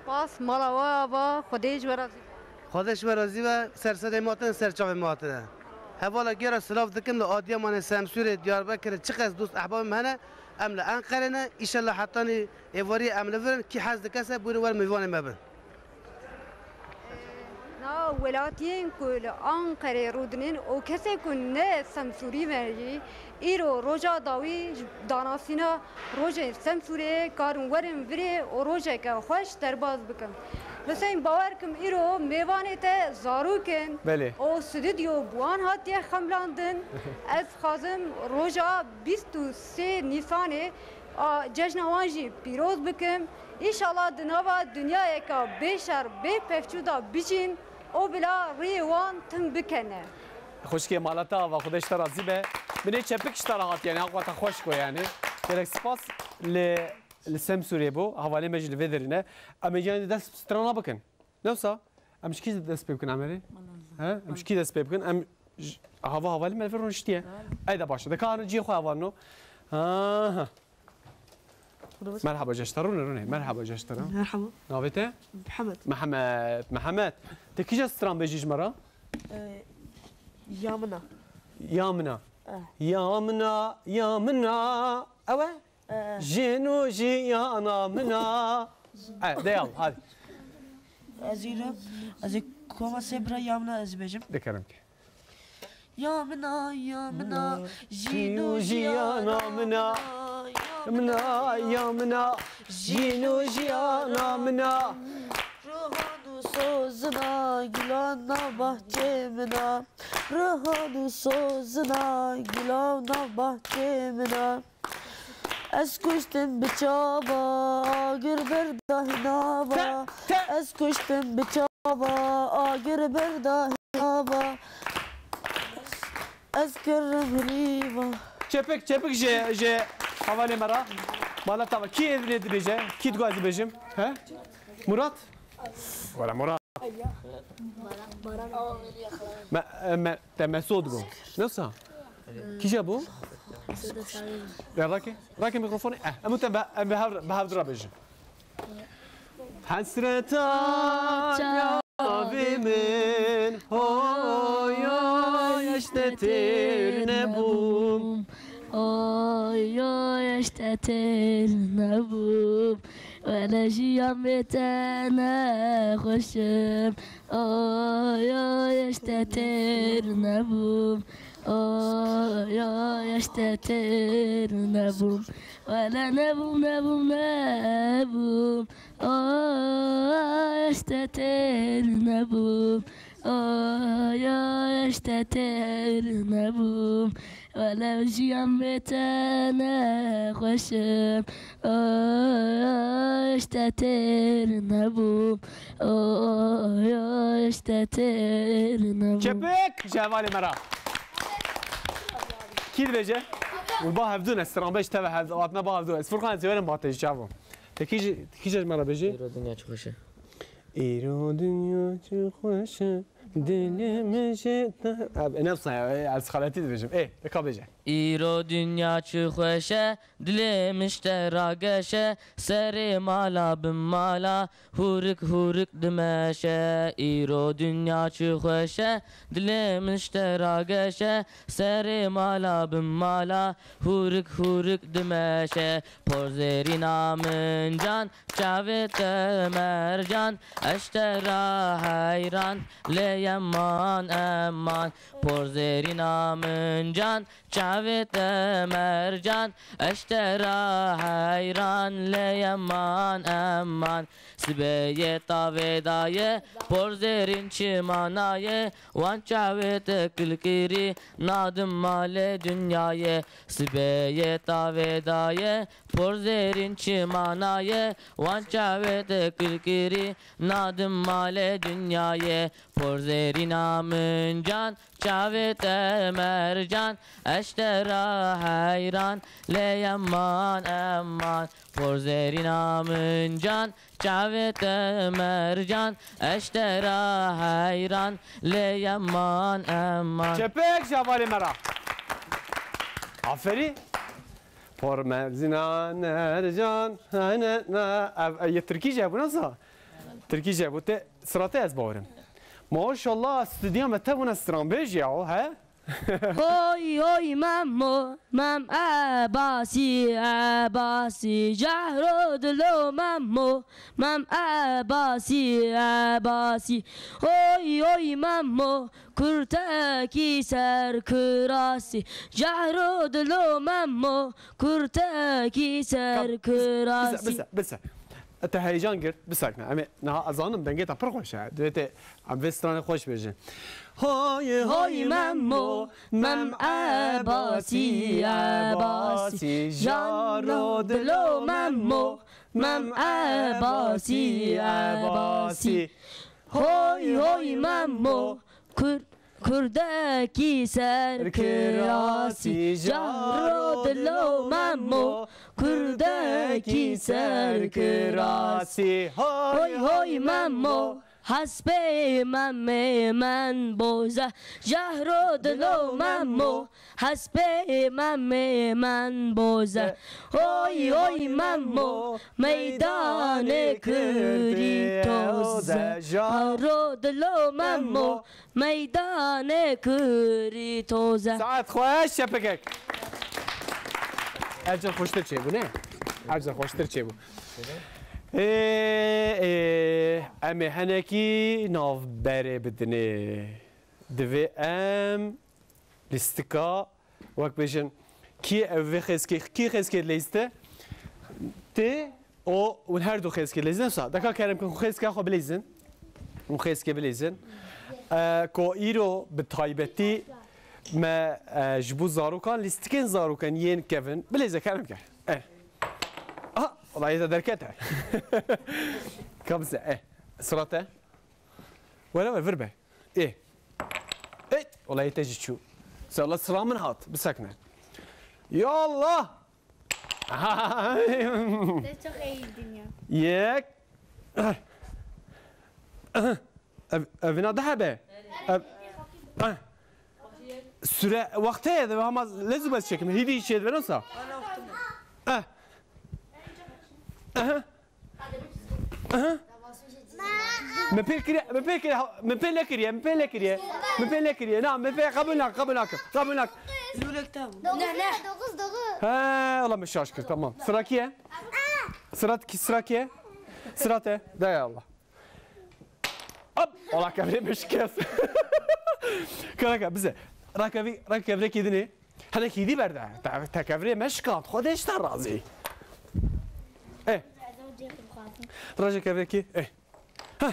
Spas, mala we ava, Xwedê ji we razî be. Xwedê ji we razî be, ser sedê me hatine, ser çavê me hatine. Hevala gera silav dikim li Adiyamanê, Semsûrê, Diyarbekirê, çiqas dost ehbabê me hene, em li Enqerê ne, îşellah hetanî êvarî em li vir in, kî hez dike se, bûrî wer mêvanê me bin. Na welatiyên ku li Anqerê rûdinin û kesê ku ne Semsûrî me jî, îro roja dawî ji danasîna rojên Semsûrê karin werin virê û rojeke xweş derbas bikin. Huseyîn, bawer kim îro mêvanê te zarok in Belê. û stûdyo bi wan hatiye xemlandin. Ez dixwazim roja bîst û sê Nîsanê a cejna wan jî pîroz bikim. Înşallah di nava dinyayeka bê şer, bê pevçû de bijîn û bila riyê wan tim bikene. Xwişkê mala te ava, Xwedê ji te razî be. Binê çepik ji te re hatiye, yani, haqwa te xweş ko, yani. Gelek spas li, li Semsûrê bû, hevalê me jî li vê derî ne. Em ê, yani, dest strana bikin. Ne wisa? Em ji kî dest pê bikin, Emerê? He? Em ji kî dest pê bikin? Em ji, hava, hava li me vir rûniştiye. Ey de baş e. De karin cihê xwe hevalno. Ha, ha. Merhaba, ceşta rûne, rûne. Merhaba, ceşta rûne. Merhaba. Navê te? Mihemed. Mihemed, Mihemed. Te kîja stran bêjî ji me re? Ee, ya mina. Ya mina. Eh. Ya mina, ya mina. Ew e? Eh. Jin û jiyana mina. Eh, de yaw, hadi. Ez îro, ez ê koma sê bira ya mina ez bêjim. De kerem ke. Ya mina, ya mina, jin û jiyana mina. Ya mina, ya mina, jin û jiyana mina. Rohan û sozina gilana bahçê mina. Rohan û sozina gilana bahçê mina. Ez kuştim bi çava, agir berda hinava. Te, te. Ez kuştim bi çava, agir berda hinava. Ez kirim rîva. Çepik, çepik ji, ji hevalê me re. Mala te ava. Kî êdî dibêje? Kî dixwaze bêjim? He? Murat? Wala Murat. Me, me, te Mesûd bû. Nasıl? Kîja bû? Ya rake, rake mikrofonê. Eh, em te be, em be hev, be hev dira bêjin. Hesreta çavê min, hoy, hoy, ez te têr nebûm. Oy, oy, ez te têr nebûm. Wele jiyan bê te nexweş im. Oy, oy, ez te têr nebûm. Oy, oy, ez te têr nebûm. Wele nebûm, nebûm, nebûm. Oy, ez te têr nebûm. Oy, oy, ez te têr nebûm. Wele jiyan bê te nexweş im. Oy, oy, ez te têr nebûm. Oy, oy, ez te têr nebûm. Çepik ji hevalê me re. Kî dibêje? Û ba hevdû ne, stranbêj te ve hev-, hatine ba hevdû. Ez Furkan, ez ê werim ba te jî çav bû. Te kî ji, kî ji me re bêjî? Îro dinya çi xweş e. Îro dinya çi xweş e, dilê min jê te. Ev, ne wisa ya, ez xeletî dibêjim. Ê, de ka bêje. Îro dinya çi xweş e, dilê min ji te rageş e, serê mala bi mala, hûrik hûrik dimeşe. Îro dinya çi xweş e, dilê min ji te rageş e, serê mala bi mala, hûrik hûrik dimeşe. Porzêrîna min can, çavê te mercan, ez ji te re heyran, lê yeman eman. Porzêrîna min can, çavê Çavê te mercan, ez te ra heyran, lê eman, eman. Sibê yê tavê daye, por zêrîn çi manaye, wan çavê te kilkirî, nadim malê dinyayê. Sibê yê tavê daye, por zêrîn çi manaye, wan çavê te kilkirî, nadim malê dinyayê. Por zêrîna min can, çavê te mercan, ez te ra heyran, lê eman, eman. Por zêrîna min can, çavê te mercan, ez te ra heyran, lê eman, eman. Çepek ji hevalê me re. Aferî. Por mercan, mercan, hene, ne, ev, ev, yê Tirkî jî hebû, nasa? Tirkî jî hebû, te, sira te ez bawerim. Maşallah, stûdya me te bûne stranbêj ya, he? Hoy, hoy, Memo, Mem Ebasî, Ebasî, Cehro dilo Memo, Mem Ebasî, Ebasî. Hoy, hoy, Memo, kurtekî ser kirasî, Cehro dilo Memo, kurtekî ser Ka-, kirasî. Bise, bise, bise. Te heyecan girt, bisakne. Em ê niha ez zanim dengê te pir xweş e. Divê te em vê stranê xweş bêjin. Hoy, hoy, Memo, Mem Ebasî, Ebasî, Jaro dilo Memo, Mem Ebasî, Ebasî. Hoy, hoy, Memo, Kur-, kurdekî ser kirasî, Jaro dilo Memo, kurdekî ser kirasî. Hoy, hoy, Memo, hespê Memê men boze, Jaro dilo Memo, hespê Memê men boze. Hoy, hoy, Memo, meydanê kirî toze, Jaro dilo Memo, meydanê kirî toze. Saet xweş, şepikek. Ev cem xweştir çêbû, ne? Ev cem xweştir çêbû. Ê, ê, em ê henekî navberê bidinê. Divê em lîstika, wek bêjin, kî ev vê xêzkê, kî xêzkê dileyzite? Tê û hûn her du xêzkê dileyzin. Wisa, deka kerem kin, xêzka xwe bileyzin. Hûn xêzkê bileyzin. E, ku îro bi taybetî me, e, ji bo zarokan, lîstikên zarokan yên kevin. Bileyze kerem ke. E. Aha, wela yê te derkete. Ka bise, e. Sira te. Were we vir be. Ê. Ê, wela yê te jî çû. Se wela sira min hat, bisekne. Ya Allah! Te çok eğildin ya. Yek. Ev, evina de hebe. Ev, eh. Süre, wexte ye de hema lez û bez çekim. Hîdî çê de wisa. Eh. Aha. Aha. Me pê kiriye, me pê kiriye, me pê nekiriye, me pê nekiriye. Me pê nekiriye. Na, me pê qebûl nak, qebûl nak, qebûl nak. Dokuz, dokuz, dokuz. He, Allah me şaş kir, tamam. Sıra kiye? Sıra ki, sıra kiye? Sıra te. De ya Allah. Hop, Allah kevre me şikest. Kanaka, bize. Rakevi, rakevre kidini. Hele hîdî berde. Te, te kevirê me şikand. Xwedê ji te razî. Eh. Raja kevirekî. Eh. Ha.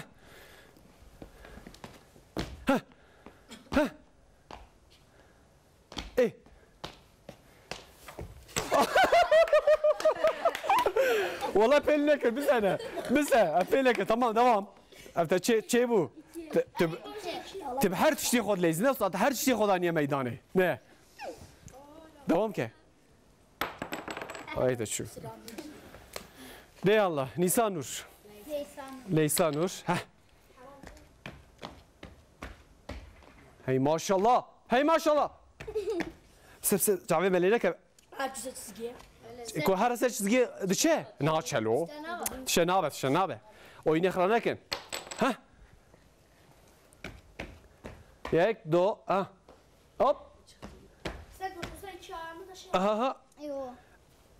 Ha. Ha. Eh. Wala pêl neke, bizene. Bize, pêl neke. Tamam, devam. Ev te çê, çê bû. Te, te, te her tiştê xwe dileyzîne, usta, te her tiştê xwe daniye meydanê. Ne? Devam ke. Ay te çû. De Allah, Nîsan Nur. Leysa Nur. Leysa Nur. Heh. Hey maşallah. Hey maşallah. Sep sep, çavê me lê neke. Her çi çizgiye. Ku her ser çizgiye diçe? Na çelo. Tişe nabe, tişe nabe. Oyunê xira nekin. Heh. Yek, do, ah. Hop. Sen, sen çağırma da şey. Aha, ha. Yo.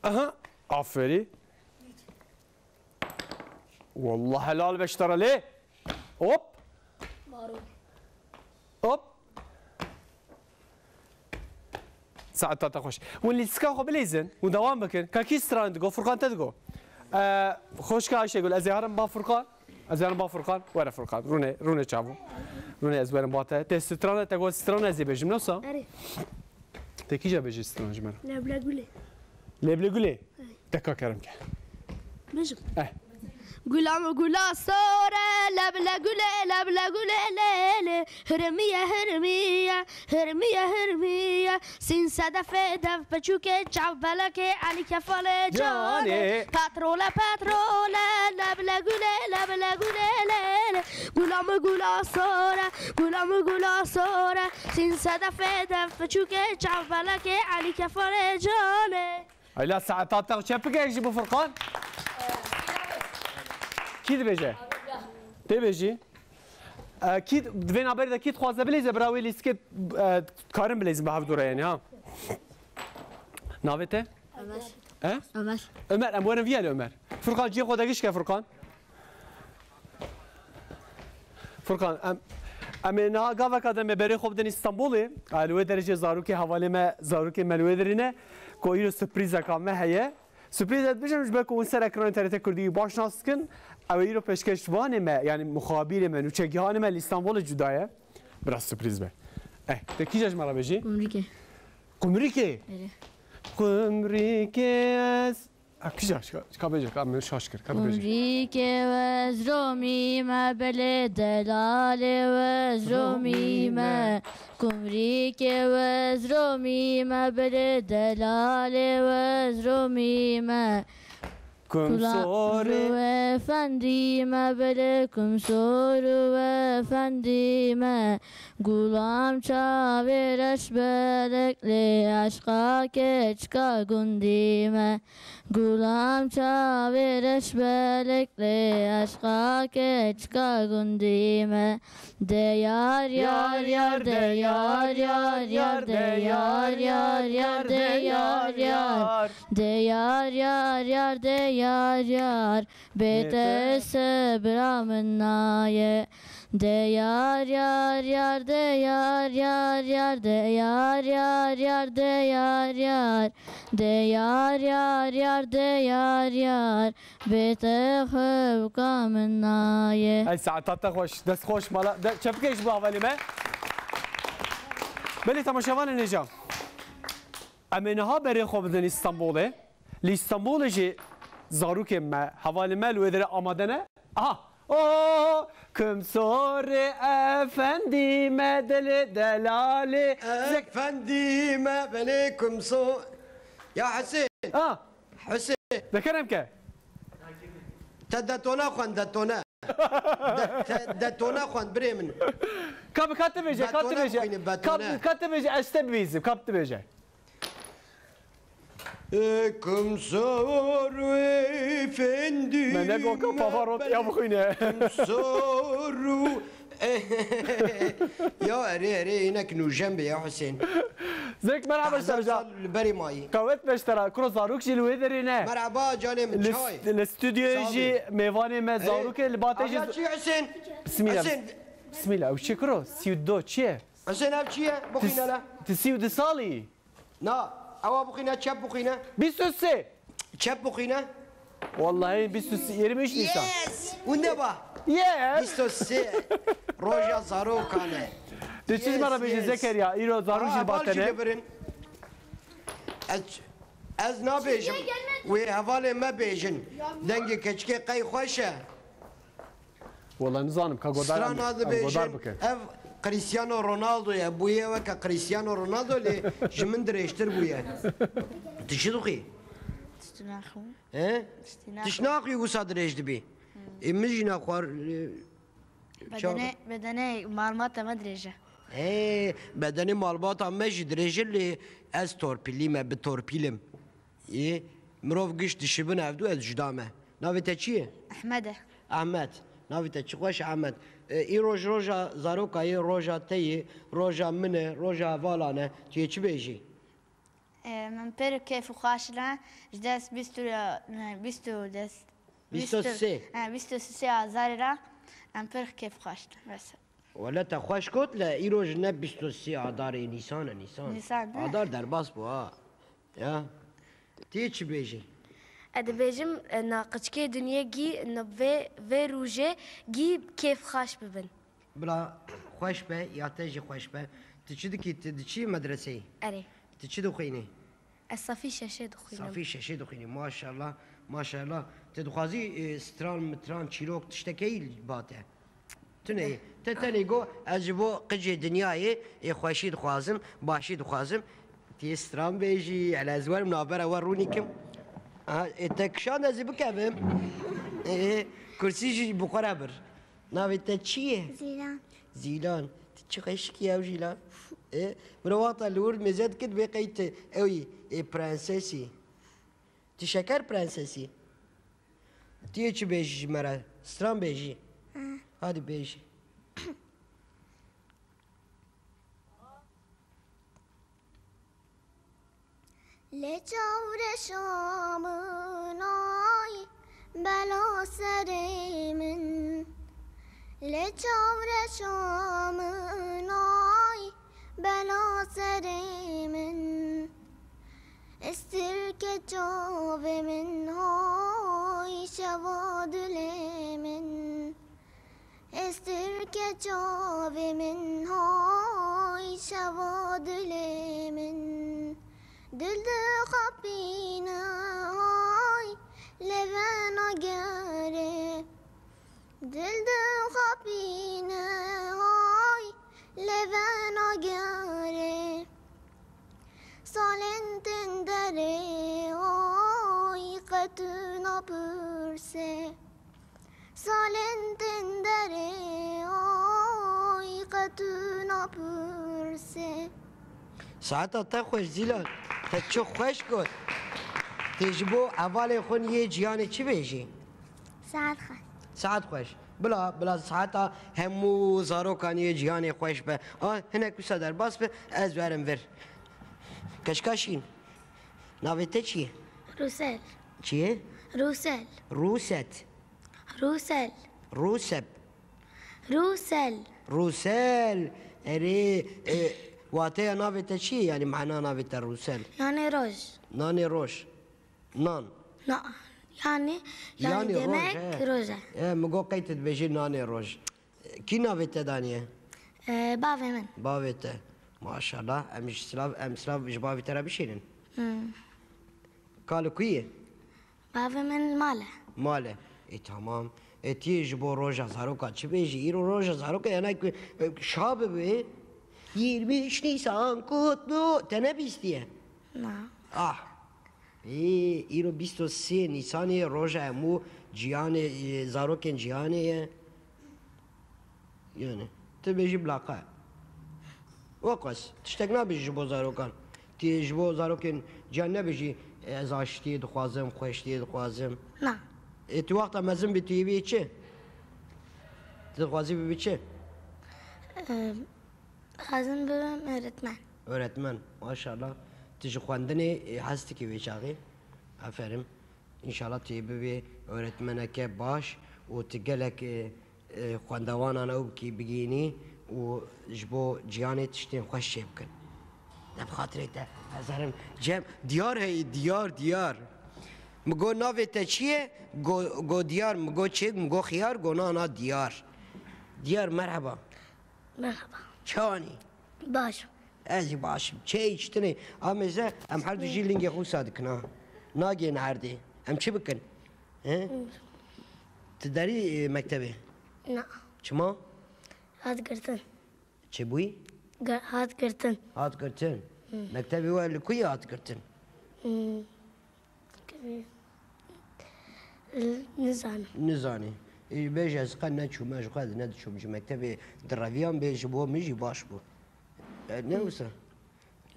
Aha. Aferî. Wallah helal be ji te re lê. Hop. Maro. Hop. Saeta te xweş. Hûn lîstika xwe bilîzin, hûn dewam bikin. Ka kî stran digo, Furkan te digo. Ee, xweşka Ayşegül, ez ê herim ba Furkan. Ez ê herim ba Furkan. Were Furkan, rûne, rûne çavû. Rûne ez werim ba te. Te strana, te got strana ez ê bêjim, ne wisa? Erê. Te kîja bêjî stran ji me re? Leblegulê. Leblegulê? Erê. Te ka kerem ke. Bêjim. Eh. Gula min gula sor e, leble gulê, leble gulê lê lê. Hirmiye, hirmiye, hirmiye, hirmiye. Sîn sedefê dev piçûkê, çav belekê, elî kefalê canê. Canê. Petrole, petrole, leble gulê, leble gulê lê lê. Gula min gula sor e, gula min gula sor e. Sîn sedefê dev piçûkê, çav belekê, elî kefalê canê. Eyla saeta te çepikek jî bi Furkan. Kî dibêje? Tê bêjî. E, kî di vê naberê de kî dixwaze bilêze, bira wê lîstikê, e, karin bilêzin bi hevdû re, yanî, ha? Navê te? Ömer. He? Ömer. Ömer, em werin viyelê Ömer. Furkan, cihê xwe de gişke Furkan. Furkan, em, em ê niha gaveka de me berê xwe bidin Îstanbulê. A, li wê derê jî zarokê hevalê me, zarokê me li wê derê ne. Ku îro surprîzeka me heye. Surprîz ez dibêjim, ji ber ku hûn ser ekranê T R T Kurdî baş nas dikin. Ew ê îro pêşkêşvanê me, yanî muxabîrê me, nûçegihanê me li Îstanbulê cuda ye. Biraz surprîz be. Eh, te kîja ji me re bêjî? Kumrîkê. Kumrîkê? Erê. Kumrîkê ez Ha, kîja, ka, ka bêje, ka min şaş kir, ka bêje. Kumrîkê wez romî me belê delalê wez romî me. Kumrîkê wez romî me belê delalê wez romî me. Kum soru efendî me belê kum soru efendî me. Gulam çavê reş belek lê eşqa keçka gundî me. Gulam çavê reş belek lê eşqa keçka gundî me. De yar yar yar, de yar yar yar, de yar yar yar, de yar yar. De yar yar yar, de yar yar. Bê te sebra min naye. De yar yar yar, de yar yar yar, de yar yar yar, de yar yar. De yar yar yar, de yar yar. Bê te xewka min naye. Ey saeta te xweş, dest xweş mala. De, çepikek ji bo hevalê me. Belê temaşevanên hêja. Em ê niha berê xwe bidin Îstanbulê. Li Îstanbulê jî zarokên me, hevalên me li wê derê amade ne. Aha! O, kim sorê efendî me, dilê delalê. Zek- Efendî me, belê kim so-, Ya Husên. Ah! Husên. De kerem ke. Te detona xwend, detona. De, te, detona xwend, birê min. Ka bi ka tu bêje, ka tu Betona bêje. bixwîne, Ka, betona. ka tu bêje, ez te bibîzim, ka tu bêje. Ê, kim sor efendî Me ne goka me Pavarotti ya bixwîne. Kim sor Ya erê, erê, hinek nûjen be ya Husên. Zek, merhaba ji te re. Hezar sal li berê mayî. Qewet be ji te re. Kuro zarok jî li wê derê ne. Merhaba canê min, Li çay? st-, li stûdyoyê Sağ jî olun. mêvanê me Erê. zarokê li ba te jî Aviya çi Husên? Bismillah. Husên. Bismillah. Ew çi kuro? Sî û du çi ye? Husên, ev çi ye? Bixwîne la. Tu sî û du salî. Na, ewa bixwîne, çep bixwîne. Bîst û sê. Çep bixwîne. Wallahî bîst û sê, yirmi üç Nisan. Yes! Winde ba. Yes! Bîst û sê. Roja zarokan e. Tu çi ji me re bêjî Zekeriya? Îro zarok jî li ba te ne. Birin. Ez, ez nabêjim. Wê hevalê me bêjin. Dengê keçikê qey xweş e. Wala nizanim, ka godar Strana em, em dibêjin, godar bikin. Ev Cristiano Ronaldo ye, bûye weke Cristiano Ronaldo lê ji min dirêjtir bûye. Tu çi dixwî? Tiştî naxwim. He? Tiştî naxwim. Tişt naxwî wisa dirêj dibî. Hmm. E, min jî naxwar, e, Bedenê, bedenê malbata me dirêj e. He, bedenê malbata me jî dirêj e lê ez torpilî me, bi torpîl im. Ê, mirov giş dişibin hevdu ez cuda me. Navê te çi ye? Ehmed e. Ehmed. Navê te çi xweş Ehmed. E, îroj roja zaroka ye, roja te ye, roja min e, roja hevalan e. Tu yê çi bêjî? E, min pir kêf û xweş le, ji dest bîst û, ne, bîst û dest, Bîst û sê. He, bîst û sê Azarê re, em pir kêf xweş le. Bes. Wele te xweş got, le îro ji ne bîst û sê Adarê, Nîsan e, Nîsan. Nîsan, ne? Adar derbas bû ha. Ya. Tê çi bêjî? Ez dibêjim, e, na qiçkê dinyê gî, na vê, vê rûjê gî kêfxweş bibin. Bila xweş be, ya te jî xweş be. Tu çi dikî, tu diçî medreseyê? Erê. Tu çi dixwînî? Ez safî şeşê dixwînim. Safî şeşê dixwînî. Maşallah, maşallah. Tu dixwazî, e, stran, mitran, çîrok, tiştekeyî ba te? Tune ye. Te tenê got, ez ji bo qicê dinyayê ê xweşî dixwazim, başî dixwazim. Tê stran bêjî, hele ez werim navbera we rûnîkim. Ha, ê te kişand ez ê bikevim. Ê, kursî jî bi xwe re bir. Navê te çi ye? Zîlan. Zîlan. Tu çi xweşik î ew Zîlan. Ê, mira wexta li wir mêze dikir bê qey tu ew î, ê, prensesî. Tu şeker prensesî. Tu yê çi bêjî ji me re? Stran bêjî. Hı. Hadi bêjî. Lê çavreşa min ay, bela serê min. Lê çavreşa min ay, bela serê min. Estirke çavê min hay, şeva dilê min. Estirke çavê min hay, şeva dilê min. Dil dixapîne hay, lê venagere. Dil dixapîne hay, lê venagere. Salên tên derê hay, qet napirse. Salên tên derê ay, qet napirse. Saeta te xweş Zîlan. Te çi xweş got. Tê ji bo hevalên xwe yên yê cîhanê çi bêjî? Saet xweş. Saet xweş. Bila, bila saeta hemû zarokan yê cîhanê xweş be. A, hinek wisa derbas be, ez werim vir. Keşka şîn. Navê te çi ye? Rûsel. Çi ye? Rûsel. Rûset. Rûsel. Rûsep. Rûsel. Rûsel. Erê, e, wateya navê te çi ye? Yanî mana navê te Rûsel? Yanî roj. Nanê roj. Nan. Na, yanî, yanî, yanî demek roj, he. Roj e. E, min got qey tu dibêjî nanê roj. Kî navê te daniye? Ee, bavê min. Bavê te. Maşallah. Em ji silav, em silav ji bavê te re bişînin. Hmm. Ka li ku ye? Bavê min mal e. Mal e. E, tamam. E, tê ji bo roja zaroka çi bêjî? Îro roja zaroka, yani ku, e, şa bibe. Yirmi üç Nisan kutlu. Te nebîstiye? Na. Ah. Ê, îro bîst û sê Nîsanê, roja hemû cîhanê, ê, zarokên cîhanê ye. Yani, tu bêjî bila qe. Weqas, tiştek nabêjî ji bo zarokan. Tu ji bo zarokên cîhan nebêjî, ez aştiyê dixwazim, xweştiyê dixwazim. Na. Ê, tu wexta mezin bî, tu yê bî çi? Tu dixwazî bibî çi? Em, Dixwazim bibim öğretmen. Öğretmen, maşallah. Tu ji xwendinê, e, hez dikî wê çaxê. Aferin. Înşallah tu yê bibê öğretmeneke baş û tu gelek, e, e, xwendewanan ew bikî, bigihînî û ji bo cîhanê tiştên xweş çêbikin. Ne bi xatirê te, ez herim. Cem, Diyar heyî, Diyar, Diyar. Mi got, "Navê te çi ye?" Go, go, "Diyar." Mi got, "Çêk?" Mi got, "Xiyar." Go, "Na, na, Diyar." Diyar, merheba. Merhaba. Çawanî? Baş. Ez jî baş im. Çê içtinê. Amêze, em her du jî lingê xwe wisa dikin ha. Nagên erdê. Em çi bikin? He? Hmm. Tu derî, e, mektebê? Na. Çima? Hat girtin. Çi bûyî? Ge-, hat girtin. Hat girtin. Hmm. Mektebê we li ku ye hat girtin? Hmm. Nizanim. Nizanî. Ê, bêje ez qe neçûme, ji xwe ez nediçûm ji mektebê direviyam bê, ji bo min jî baş bû. E, ne wisa?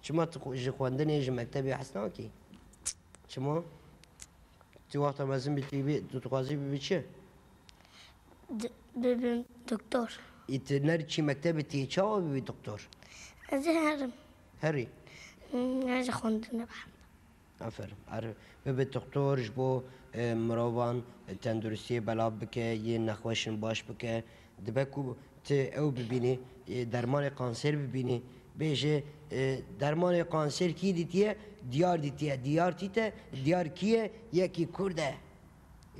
Çima tu xwe-, ji xwendinê, ji mektebê hez nakî? Çima? Tu wexta mezin bî, tu bî, tu dixwazî bibî çi? D-, bibim doktor. Ê, tu nediçî mektebê, tu yê çawa bibî doktor? Ez ê herim. Herî? Hmm, ez ê xwendinê bixwim. Aferin. Er, bibe doktor ji bo, e, mirovan, e, tenduristiyê belav bike, yên nexweş in baş bike. Dibe ku Tê ew bibînî, e, dermanê kanser bibînî. Bêje, e, dermanê kanser kî dîtiye? Diyar dîtiye. Diyar tîte, diyar kî ye? Yekî Kurd e.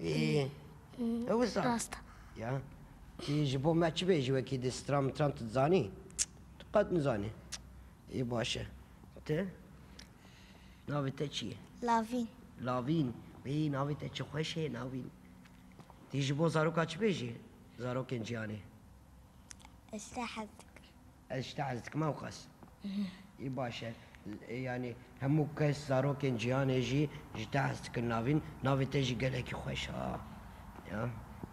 Ê, Hmm, ew wisa. Rast e. Ya. Tî ji bo me çi bêjî wekî di stran mitran tu dizanî? Tu qet nizanî. Ê baş e. Te? Navê te çi ye? Lavîn. Lavîn. Bê navê te çi xweş e Navîn. Tî ji bo zaroka çi bêjî? Zarokên ciyanê. Ez te hez dikim. Ez ji te hez dikim ew qas. Î baş e. E, yanî hemû kes zarokên ciyanê jî ji te hez dikin Navîn. Navê te jî gelekî xweş ha. Ya.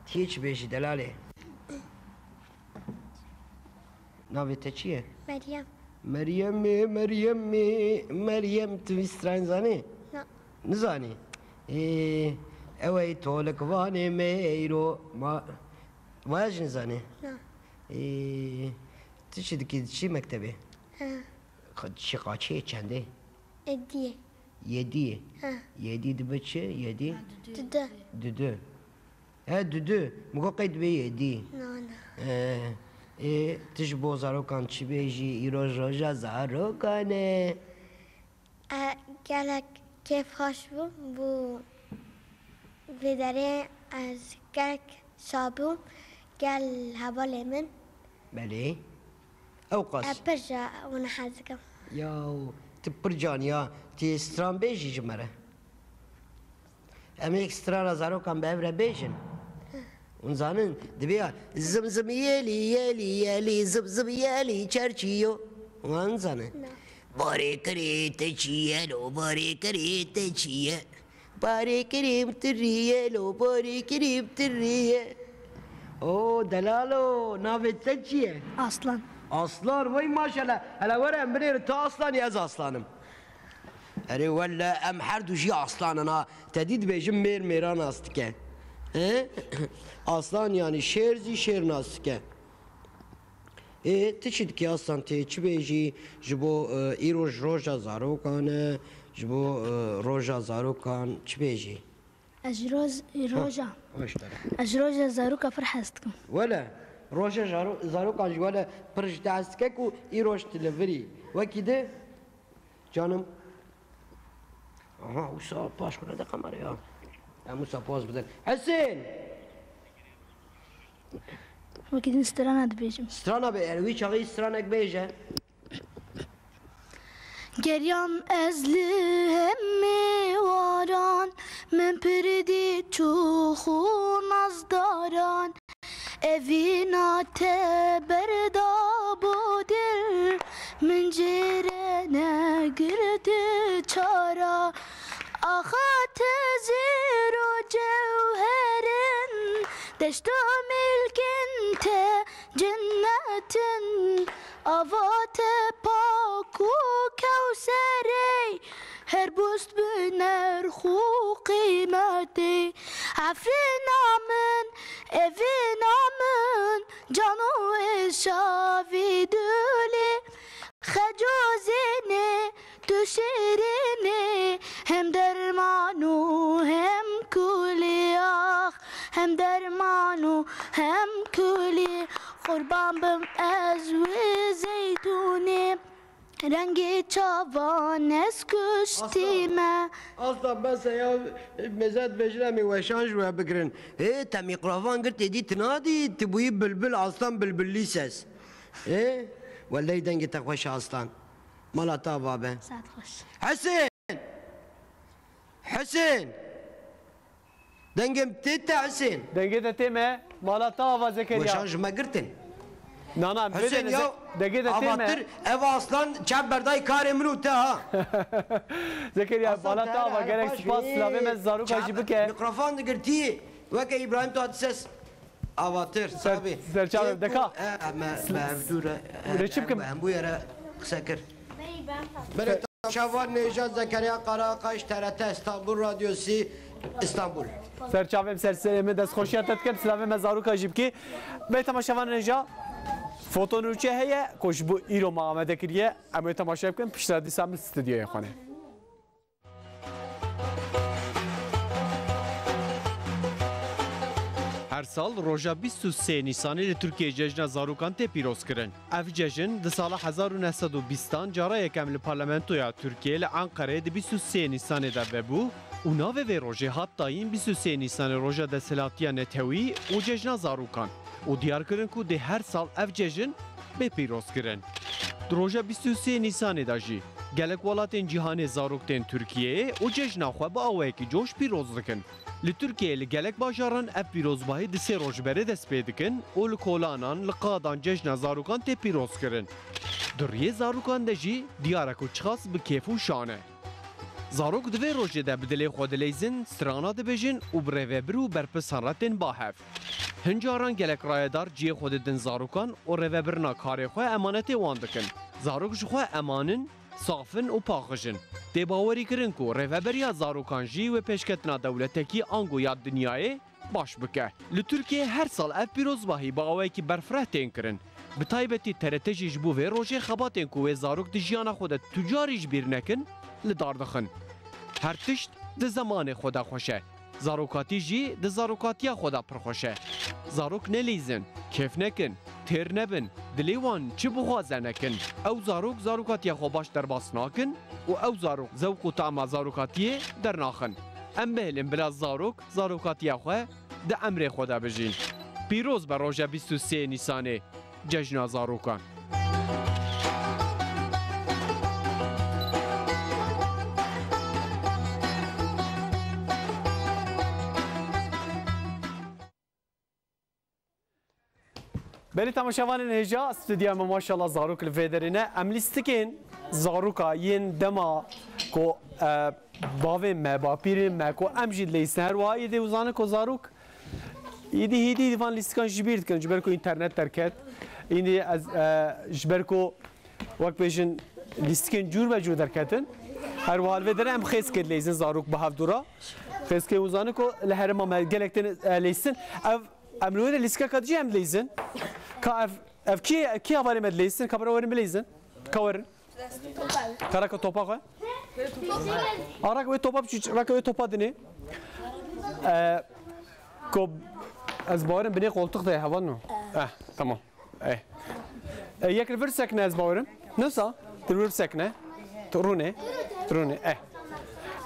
Tiyê çi bêjî delalê? Navê te çi ye? Meryem. Meryemê, Meryemê, Meryem tu vî stranê zanî? Na. Nizanî? Ê, ew ey tolik vanê meyro. Ma, vaya jî nizanî? Na. Ê, tu çi dikî, diçî mektebê? Ha. Xwe diçî qaçê çendê? Ê, diyê. Yedî. Ha. Yedî dibe çi? Yedî? Dudu. Dudu. He, dudu. Min got qey dibe yedî. Na, na. He. Ê, tu ji bo zarokan çi bêjî? Îroj roja zarokan e. E, gelek kêfxweş bû. Bû vê derê ez gelek şa bûm. Gel hevalê min. Belê. Ew qas. E, pir ji wan hez dikim. Yaw, tu pir caniya, tu yê stran bêjî ji me re. Em yek strana zarokan bi hev re bêjin. Hûn zanin, dibe ya, zim zim yelî, yelî, yelî, zim zim yelî, çerçîyo. Wan zanin. Na. Barê kirê te çi ye lo, barê kirê te çi ye? Barê kirê min tiriye lo, barê kirê min tiriye. O delalo, navê te çi ye? Aslan. Aslan, wey maşallah. Hele were em binêrin, tu aslanî, ez aslanim. Erê welle em her du jî aslan in ha. Te dî dibêjim mêr mêra nas dike. He? Aslan yanî şêr zî şêr nas dike. Ê, tu çi dikî Aslan, tê çi bêjî ji bo, e, îroj roja zarokan e, ji bo, e, roja zarokan çi bêjî? Ez ji roz-, Ha, roja. Hoş dere. Ez ji roja zaroka pir hez dikim. Wele, roja jaro-, zarokan jî wele pir ji te hez dike ku îroj tu li vir î. Wekî di, canim. Aha, wisa paş xwe nede kameraya. Em wisa poz bidin. Hesên! Wekî din strana dibêjim. Strana be, er wî çaxî stranek bêje. Geriyam ez li hemê waran, min pir dî çûx û nazdaran. Evîna te berda bo dil, min cê re negirti çara. Axa te zêr û cewher in, deşt û milkên te cennet in. Ava te pak û kewser ê, her bust bi nerx û qîmet ê. Efrîna min, evîna min, can û êşa vî dûlî. Xeco zênê, tu şêrîn ê, hem derman û hem kulî. Ax, hem derman û hem kulî. Qurban bim ez wê zeytûnê. Rengê çavan ez kuştî me. Aslan, bes e ya, mêze dibêjin em ê weşan ji we bigirin. Ê, te mîkrofon girt, êdî tu nadî, tu bûyî bilbil, Aslan Bilbillî ses. Ê, weleyî dengê te xweş e Aslan. Mala te ava be. Saet xweş. Hesên! Hesên! Dengê min tê te Husên? Dengê te tê me, mala te ava Zekeriya. Weşan ji me girtin. Na, na, Husên bêdene, ya, Ze-, dengê te tê me. Avatir, ev Aslan çep berdayî karê min û te ha. Zekeriya, Aslan mala te te ava, hele, hele gelek spas, silavê me zaroka jî bike. Mikrofon digirtî, weke Îbrahîm Tatlises avatir, Ser-, sabî. Serçavê, deka. E, e, me, me ev dû re, e, Reçim kim? Em bû yere qise kir. Bere Şavan Nêjat, Zekeriya Karakaş, T R T İstanbul Radyosu, İstanbul. Serçavê em ser serê min, destxweşiya te dikim, silavê me zaroka jî bikî. Bê temaşevan nêja, foto nûçe heye, ku ji bo îro me amade kiriye, em ê temaşe bikin, piştre dîsa min stûdyoyê xwe ne. Her Sal roja bîst û sê Nîsanê li Tirkiyeyê cejna zarokan tê pîrozkirin. Ev cejn di sala hezar û neh sed û bîstan cara yekem li Parlamentoya Tirkiyeyê li Enqereyê di bîst û sê Nîsanê de vebû û navê vê rojê hat dayîn bîst û sê Nîsanê roja desthilatiya netewî û cejna zarokan û diyar kirin ku dê her sal ev cejn bê pîrozkirin. Di roja bîst û sê Nîsanê de jî gelek welatên cîhanê zarok tên Tirkiyeyê û cejna xwe bi awayekî coş pîroz dikin. Li Tirkiyeyê li gelek bajaran ev pîrozbahî di sê roj berê dest pê dikin û li kolanan, li qadan cejna zarokan tê pîrozkirin. Di riyê zarokan de jî diyar e ku çiqas bi kêf û şan e. Zarok di vê rojê de bi dilê xwe dileyzin, strana dibêjin û bi rêvebir û berpisan re tên ba hev. Hin caran gelek rayedar cihê xwe didin zarokan û rêvebirina karê xwe emanetê wan dikin. Zarok ji xwe eman in, saf in û paqij in. Tê bawerî kirin ku rêveberiya zarokan jî wê pêşketina dewletekî ango ya dinyayê baş bike. Li Tirkiyeyê her sal ev pîrozbahî bi awayekî berfireh tên kirin. Bi taybetî T R T jî ji bo vê rojê xebatên ku wê zarok di jiyana xwe de tu carî ji bîr nekin, li dar dixin. Her tişt di zemanê xwe de xweş e. Zarokatî jî di zarokatiya xwe de pir xweş e. Zarok nelîzin, kêf nekin, têr nebin, dilê wan çi bixwaze nekin. Ew zarok zarokatiya xwe baş derbas nakin û ew zarok zewq û tama zarokatiyê dernaxin. Em bihêlin bila zarok zarokatiya xwe di emrê xwe de bijîn. Pîroz be roja bîst û sê Nîsanê, cejna zarokan. Belê temaşevanên hêja, stûdyoya me maşallah zarok li vê derê ne. Em lîstikên zaroka yên dema ku, e, bavên me, bapîrên me ku em jî dileysin, her wiha êdî hûn zanin ku zarok êdî hêdî van lîstikan ji bîr dikin, ji ber ku înternet derket. Îndî ez, e, ji ber ku wek bêjin lîstikên cûr be cûr derketin. Her wiha li vê derê em xêzkê dileyzin zarok bi hevdû re. Xêzkê hûn zanin ku li herêma me gelek tên, e, leysin. Ev, em li wê de lîstikeka dijî em dileyzin. Ka ev, ev kî, ev kî hevalê me dileysin? Ka bira werin bileyzin. Ka werin. Ka reke topa xwe. A reke wê topa biçû, reke wê topa dinê. E, ko, ez bawerim binê qoltix de heval no. Eh, tamam. Eh. E, yek li vir sekne ez bawerim. Nisa? Tu li vir sekne. Tu rûnê. Tu rûnê. Eh.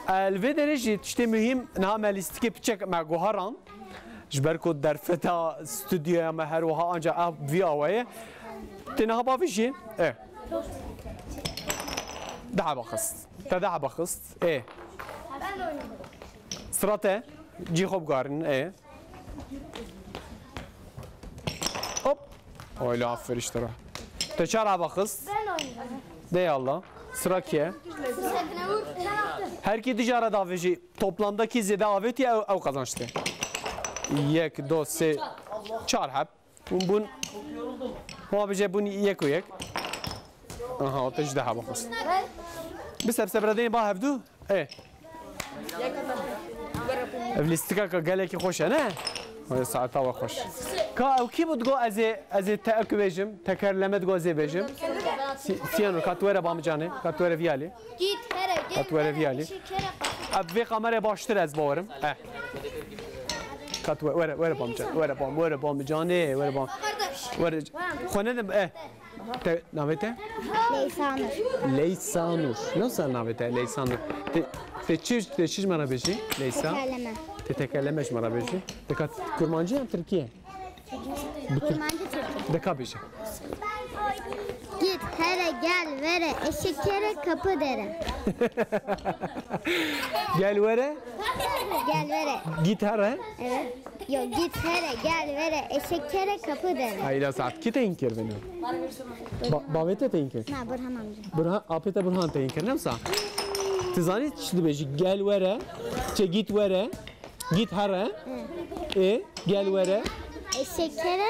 E, li vê derê jî tiştê muhîm niha me lîstikê piçek me guheran. Ji ber ku derfeta stûdyoya me her wiha anca ev vî awayê. Tê niha bavê jî. E. Daha baxist. Te daha baxist. E. Sira te. Cî xwe bigarin. E. Hop. Öyle aferin işte. Te çar haba xist. Ben oynadım. De yallah. Sıra kiye? Her ki dijara davêjî toplamda kî zêde avêtî ew, ew qazançtı. Yek, do, sê, çar heb. Bûn, bûn. Hema bije bûn yek û yek. Aha, o te ji de heba xist. Bi sebsebredeyê ba hevdu. Ê. Ev lîstikaka gelekî xweş e, ne? Wê saeta we xweş. Ka ew kî bû digo ez ê, ez ê te ew bêjim, tekerleme digo ez ê bêjim. Si-, Siyanur, ka tu were ba min canê, ka tu were viyalî. Git here, gel. Ka tu were viyalî. Ev vê kamerê baştir ez bawerim. Eh. Ka tu were, were ba min can, were ba min, were ba min canê, were ba min. Were. Xwe nedim, eh. Te, navê te? Leysa Nur. Leysa Nur. Nasıl navê te? Leysa Nur. Te, te çi, te çi ji me re bêjî? Leysa? Tekerleme. Te tekerleme ji me re bêjî. Te ka kurmancî yan tirkî? Kurmancî tirkî. De ka bêje. Git here gel vere eşek kere kapı dere. Gel vere? Gel vere. Git here? Evet. Yo, git here, gel vere, eşek kere kapı dere. Hayda saat kî teyin kir beni? Ba-, bavê te teyin kir? Na, Burhan amca. Burhan, apê te Burhan teyin kir, ne wisa? Tu zanî çi dibêjî? Gel were, çe git were, git here, e, gel were. Eşek kere,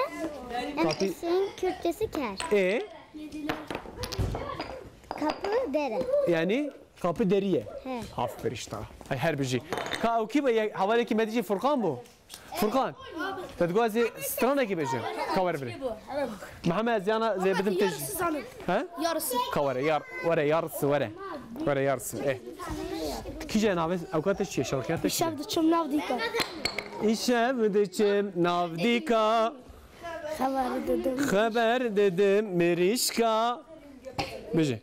hem Kapı- eşeğin Kürtçesi ker. E? Kapı dere. Yani kapı deriye. He. Aferin işte. Ay her biji. Ka ew kî be, hevalekî me dijî Furkan bû. Furkan, te digo ez ê stranekî bêjim. Ka were bire. Mihemed, ez yana zê bidim te jî. Yarısı sanırım. He? Yarısı. Ka were, yar-, were yarısı, were. Were yarısı. Eh. Kîje navê, ewka te çi ye, şarkıya te çi ye? Şev diçim nav dîka. Îşev diçim nav dîka, Xeber dedim. Xeber dedim mirîşka. Bêje.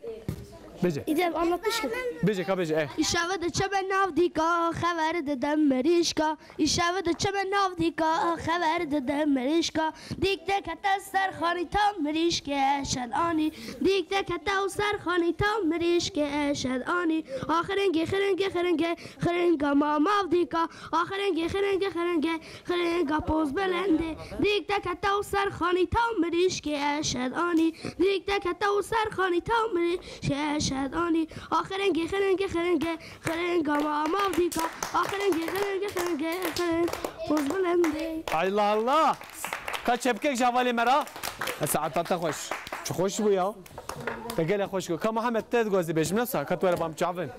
Bêje. İdem anlatmış ki. Bêje ka bêje, eh. Îşev diçim nav dîka, xeber dedim mirîşka. Îşev diçim nav dîka, xeber dedim mirîşka. Dîk te kete ser xanî tam mirîşkê eşed anî. Dîk te kete û ser xanî tam mirîşkê eşed anî. A xiringê, xiringê, xiringê, xiringa ma mav dîka. A xiringê, xiringê, xiringê, xiringa poz belendê. Dîk te kete û ser xanî tam mirîşkê eşed anî. Dîk te kete û ser xanî tam mirîşkê eşed anî. A xiringê, xiringê, xiringê, xiringa ma mav dîka. A xiringê, xiringê, xiringê, xiring poz belendê. Ay la la. Ka çepkek ji hevalê me ra. E, saeta te xweş. Çi xweş bû ya. Te gelek xweş got. Ka Muhammed te digot ez dibêjim, ne sa? Ka tu were bam çavin.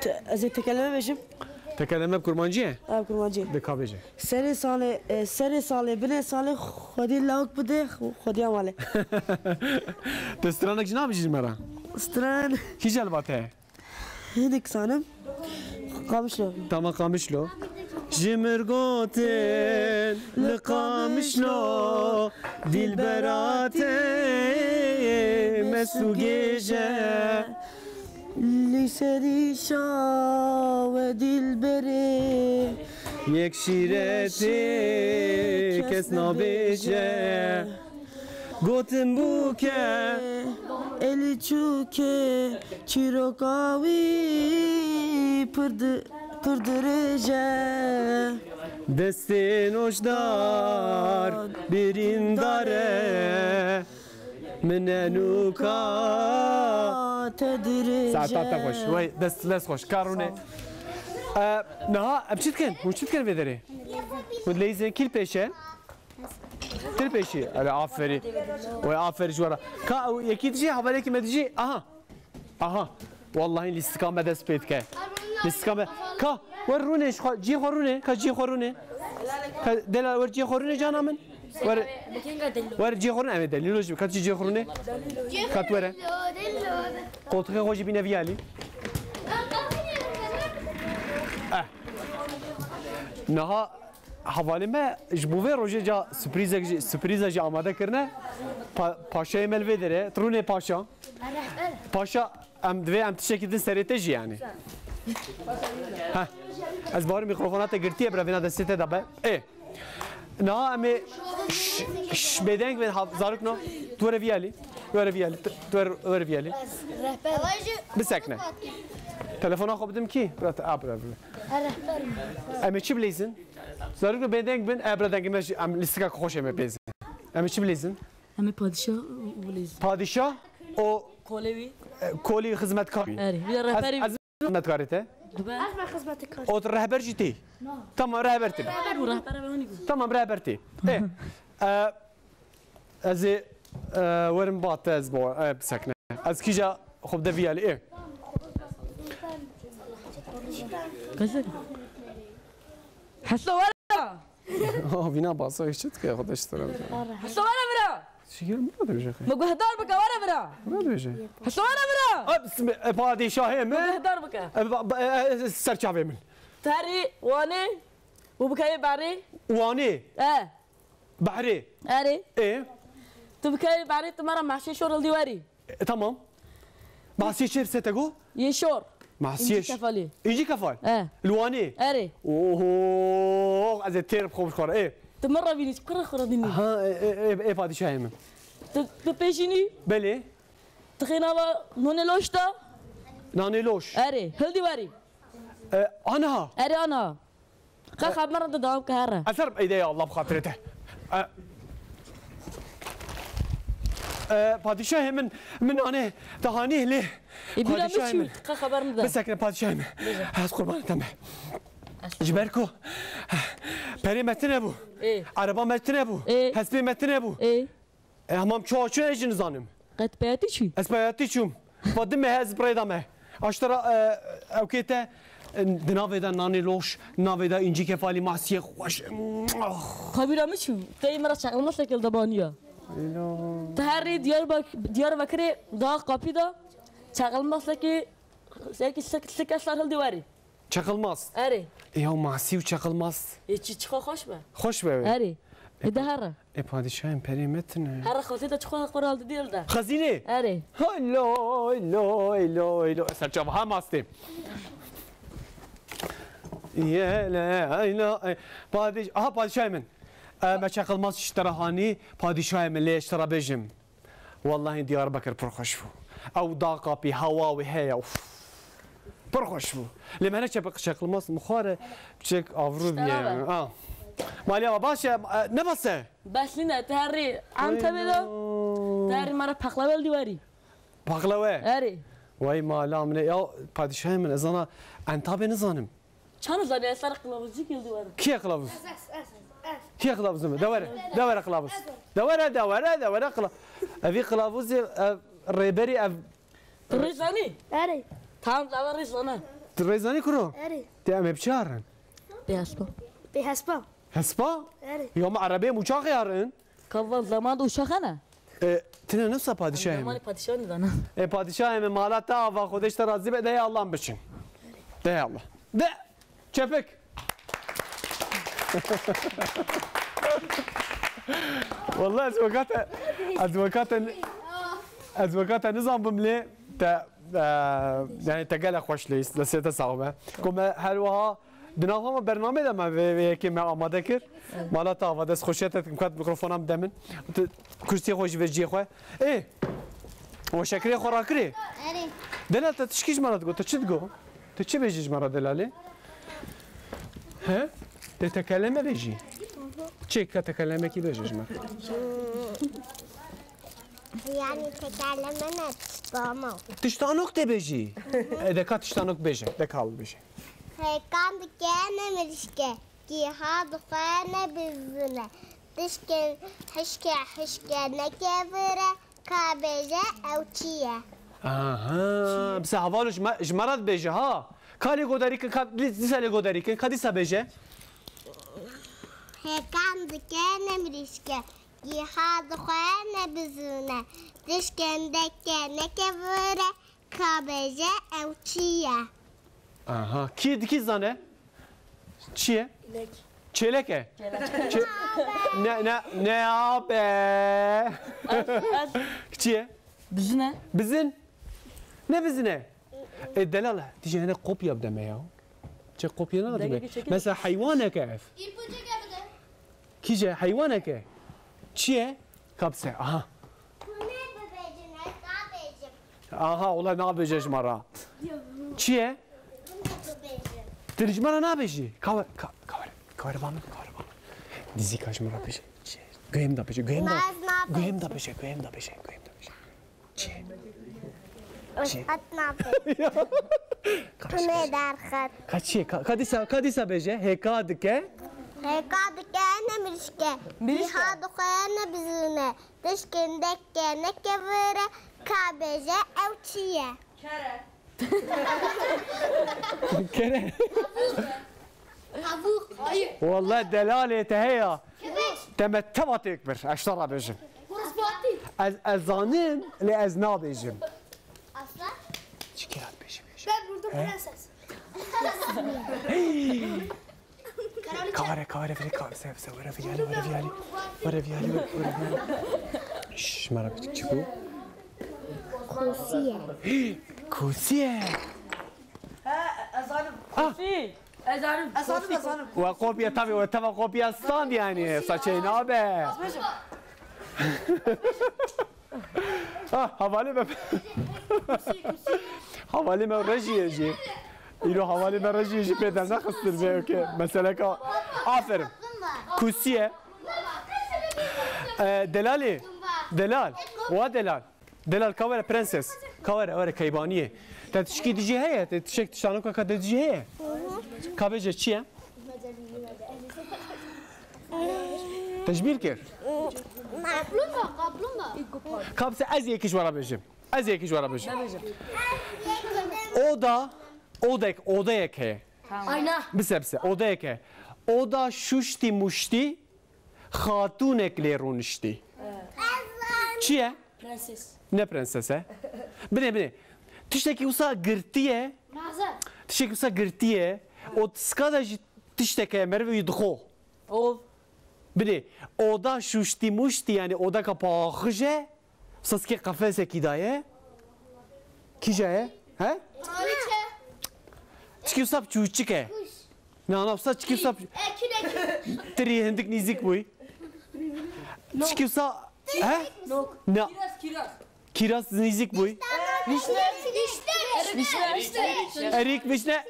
Te-, ez ê tekeleme bêjim. Tekeleme bi kurmancî ye? Ha, bi kurmancî. De ka bêje. Serê salê, e, serê salê, binê salê, Xwedî lawik bide, Xwedîya malê. Te stranek jî nabêjî ji me ra? Stran. Kî ji helba te ye? Hinek sanim. Qamişlo. Tamam, Qamişlo. Ji mir gotin li Qamişlo, dilbera te mesûgêje. Li serî şawe dilberê. Yek şîretê kes nabêje. Gotin bûke. Elî çûke, çîroka wî pir di-, pir dirêj e. Destê nojdar birîndar e. Min e nûka te dirêj e. Saeta te xweş. Wey, dest, dest xweş. Ka rûnê. Sağ ol. E, niha em çi dikin? Hûn çi dikin vê derê? Hûn dileyîzin kî li pêş e? Til pêşî. Erê, aferî. Oy, aferî ji we re. Ka ew yekî dijî, hevalekî me dijî. Aha. Aha. Wallahî lîstika me dest pê dike. Lîstika me. Ka, wer rûnê ji xwe, cihê xwe rûnê. Ka cihê xwe rûnê. Ka, delal, wer cihê xwe rûnê cana min. Wer, wer cihê xwe rûnê, em ê delîlo jî. Ka tu cihê xwe rûnê. Ka tu were. Qoltixê xwe jî bîne vî alî. Eh. Niha Hevalê me ji bo vê rojê ca sürprîzek jî, sürprîza jî amade kirine. Pa-, paşayê me li vê derê, tu rûnê paşa. Paşa, em divê em tiştekî din serê te jî yani. Heh. Ez bawerim mîkrofona te girtiye, bira vêna destê te de be. Ê. Niha em ê ş-, ş-, bêdeng bên ha-, zarok no. Tu were vî alî. Tu were vî alî. Tu, tu were, were vî alî. Bisekne. Telefona xwe bidim kî? Bira te, a, bira, bira. Em ê çi bileyzin? Zarok bêdeng bin, e, bira dengê me jî, em lîstika ku xweş ê me pêzin. Em ê çi bilêzin? Em ê padîşah û bilêzin. Padîşah û, kolê wî, e, kolî xizmetkar wî. Erê, bir de rehberî wî. Ez, ez xizmetkarê te. Dibe. Ez me xizmetkar. Û tu rehber jî tê. Tamam, rehber tê. Rehber bû, rehber be, hûn ê bû. Tamam, rehber tê. E, e, Ez ê, e, werim ba te ez bo, e, bisekne. Ez kîja xwe bide vî alî, ê. Qezer. Heso were bira. Oh, vîna basa hiç çi dike, xwe de ji te re bira. Heso were bira. Çi gel bira dibêje xey? Me guhdar bike, were bira. Bira dibêje. Heso were bira. Ab, sm-, e, padîşahê min. Me guhdar bike. E, ba-, ba-, e, e, ser çavê min. Terî, Wanê, û bikeyê berê. Wanê. E. Behrê. Erê. Ê? Tu bikeyê behrê, tu me re mahsiyê şor hildî werî. E, tamam. Mahsiyê şêr se te go? Yê şor. Mahsiyê. İnci ş-, Kefalî. İnci Kefal? E. Li Wanê? Erê. Oho, ez ê têr bixwe ji xwe re. Ê. Tu min re bînî, ji qirê xwe re bînî. Ha, ê, ê, ê, ê padîşahê min. Tu, tu pêşînî? Belê. Tu xêna va nonê loş da? Nanê loş. Erê, hildî werî. E, aniha? Erê, aniha. Qe xeber de dewam ke here. Ez herim, eyde ya Allah, bi xatirê te. E, e, padîşahê min, min anê te hanî lê. E, bîra min padîşahê çû, min. Qe xeber min de. Bisekine padîşahê min. Ez qurbanê te me. Ji ber ku perê me tine bû. Ê. Araba me tine bû. Ê. Hespê me tine bû. Ê. E, hemam çawa çû ez jî nizanim. Qet peyatî çû? Ez peyatî çûm. Va dimê ez bi rê de me. Aştera, e, ewkê te, e, di navê de nanê loş, navê de încî kefalî, masiyê xweş. Oh. Xebîra min çû? Tey min re çeqilmesek li de baniya. Elo. Te herî Diyarbak-, Diyarbekirê da qapî de çeqilmesekî, sekî sik-, sike ser hildî werî. Çakılmaz. Erê. E ya masî û çakılmaz. E çi çiqa xweş be. Xweş be wê. Erê. E de herre. E padîşahên perê me tine. Herre xwezê de çiqa qoral didî de. Xezînê. Erê. Hay loy loy loy loy. Serçava ha mastê. Ye le ay la ay. Padîş, aha padîşahê min. E, me çakılmaz ji te re hanî, padîşahê min lê ji te re bêjim. Wellahî Diyarbekir pir xweş bû. Ew daqa pî hewa wê heye, uf. Pir xweş bû. Lê me ne çepik çekilmez, mixware çek avrû biye. Ştera be. Ah. Maliya baş e, ne bas e? Beslîne, terî Antepê de. Terî mara paxlavel diwarî. Paxlawe? Erê. Vay mala min e. Ya padîşahê min, ez ana Antabê nizanim. Çano zanî, ez ser qilawuzcîk yildi werim. Kî ye qilavuz? Ez, ez, ez, ez. Kî ye qilavuz min? De were, de were qilavuz. De were, de were, de were qila-, evî qilavuzê, ev rêberî ev. Tu rê zanî? Erê. Tamam, lava rê zana. Tu rê zanî kuro? Erê. Te em ê bi çi herin? Bê hespa. Bê hespa. Hespa? Erê. Ya me erebê em uçaxê herin? Ka van zaman da uşaxa ne? E, tine nefsa padîşahê min. Zamanê padîşahê min dana. E, padîşahê min mala te ava, Xwedê ji te razî be, de ya Allah biçin. De ya Allah. De! Çepik! Wallah ez wekate, ez wekate, ez wekate nizanbim lê te, e, yani te gelek xweş leyîst, destê te sax be. Ku me her wiha Di nava me bernamê de me vê, vê yekê me amade kir. Mala te ava, dest xweşiya te dikim, kat mikrofona min de min. Tu kursiyê xwe ji vê cihê xwe. Ê! We şekerê xwe rakirê? Erê. Delal te tişkî ji me re digot, te çi digot? Te çi bêjî ji me re Delalê? He? Te tekeleme bêjî? Çê ka tekelemekî bêje ji me re. Yani tekerleme ne? Tamam. Tiştanok tê bêjî. E, de ka tiştanok bêje, de ka bêje. Hêkan dike ne mirîşke, kîha dixwe ne bizine. Tişkên hişke hişke neke vire, ka bêje ew çi ye? Aha, bi se heval ji me, ji me re dibêje ha. Ka lê godarî kin, ka dî-, dîsa lê godarî kin, ka dîsa bêje. Hêkan dike ne mirîşke, kîha dixwe ne bizine. Tişkên deke neke vire, ka bêje ew çi ye? Aha. Kî dikî zane? Çi ye? Çêlek. Çêlek e? Çêlek. Çê-, ne, ne, ne abe. Ez, ez. Çi ye? Bizin e. Bizin? Ne bizin e? E, delal e. Dije hene kopya bide me ya. Çe kopya ne dime? Degege çekil. Mesela heywanek e ev. Kîje heywanek e? Çi ye? Kapse, aha. Hûn ê bibêjin, ez nabêjim. Aha, wela nabêje ji me re. Çi ye? Hûn ê bibêjin. Tu ji me re nabêjî. Ka were, ka, ka were, ka were ba min, ka were ba min. Dizîka ji me re bêje. Çi ye? Guhê min de bêje, guhê min de. Ma ez nabêjim. Guhê min de bêje, guhê min de bêje, guhê min de bêje. Çi? Qet nabe. Tune derxet. Ka çi? Ka, ka dîsa, ka dîsa bêje? Hêka dike? Hêka dike ne mirişke. Mirişke. Bîha dixwe ne bizine. Tişkên deke ne kevire. Ka bêje ew çi ye? Kere. Kere. Tavuk. Hayır. Wallah delalê te heye. Köpek. Te me teva têk bir. Ez te re bêjim. Horoz Fatih. Ez, ez zanim, lê ez nabêjim. Aslan. Çi kira dibêjî bêjî? Ben burada prenses. Hey! Kraliçe. Kare, kare, vire, kare, sev, sev, were viyali, were viyali. Were viyali, were, were viyali. Şş, mera bitik çi bu? Kosiye. Hey, kosiye. Ha, ez zanim. Ah. Kosiye. Ez zanim. Ez zanim, ez zanim. Ve kopya tabii, ve tava kopya stand yani. Saçê nabe. Ah, havalê me. Havalê me rejî ye jî. Îro havalê me rejî ye jî pê dernexistir be, okey. Meseleka. Aferin. Kusiye. Ee, delalê. Delal. Wa delal. Delal, ka were prenses. Ka were, were keybaniyê. Te tişkî dijî heye? Te tişek tiştanoka ka te dijî heye? Ka bêje çi ye? Te ji bîr kir? Kaplumbağa, kaplumbağa. Ka bise ez yekî ji we re bêjim. Ez yekî ji we re bêjim. Oda, odek, odeyek heye. Ayna. Bise, bise, odeyek heye. Oda şuştî muştî, xatûnek lê rûniştî. Çi ye? Prenses. Ne prenses e? Binê, binê. Tiştekî wisa girtiye. Mağaza. Çik wisa girtiye, o tiska de jî tişteke meriv wî dixo. Ov. Binê, oda şuştî muştî, yani odaka paxij e, wisa sikê qefesekî daye. Kîja ye? He? Çik wisa çûçik e. Na, na, wisa çik wisa tirî hindik nîzik bûy. Çik wisa, he? Nok. Na. Kiraz, kiraz. Kiraz nîzik bûy. Vişne. Vişne. Vişne. Erîk, vişne.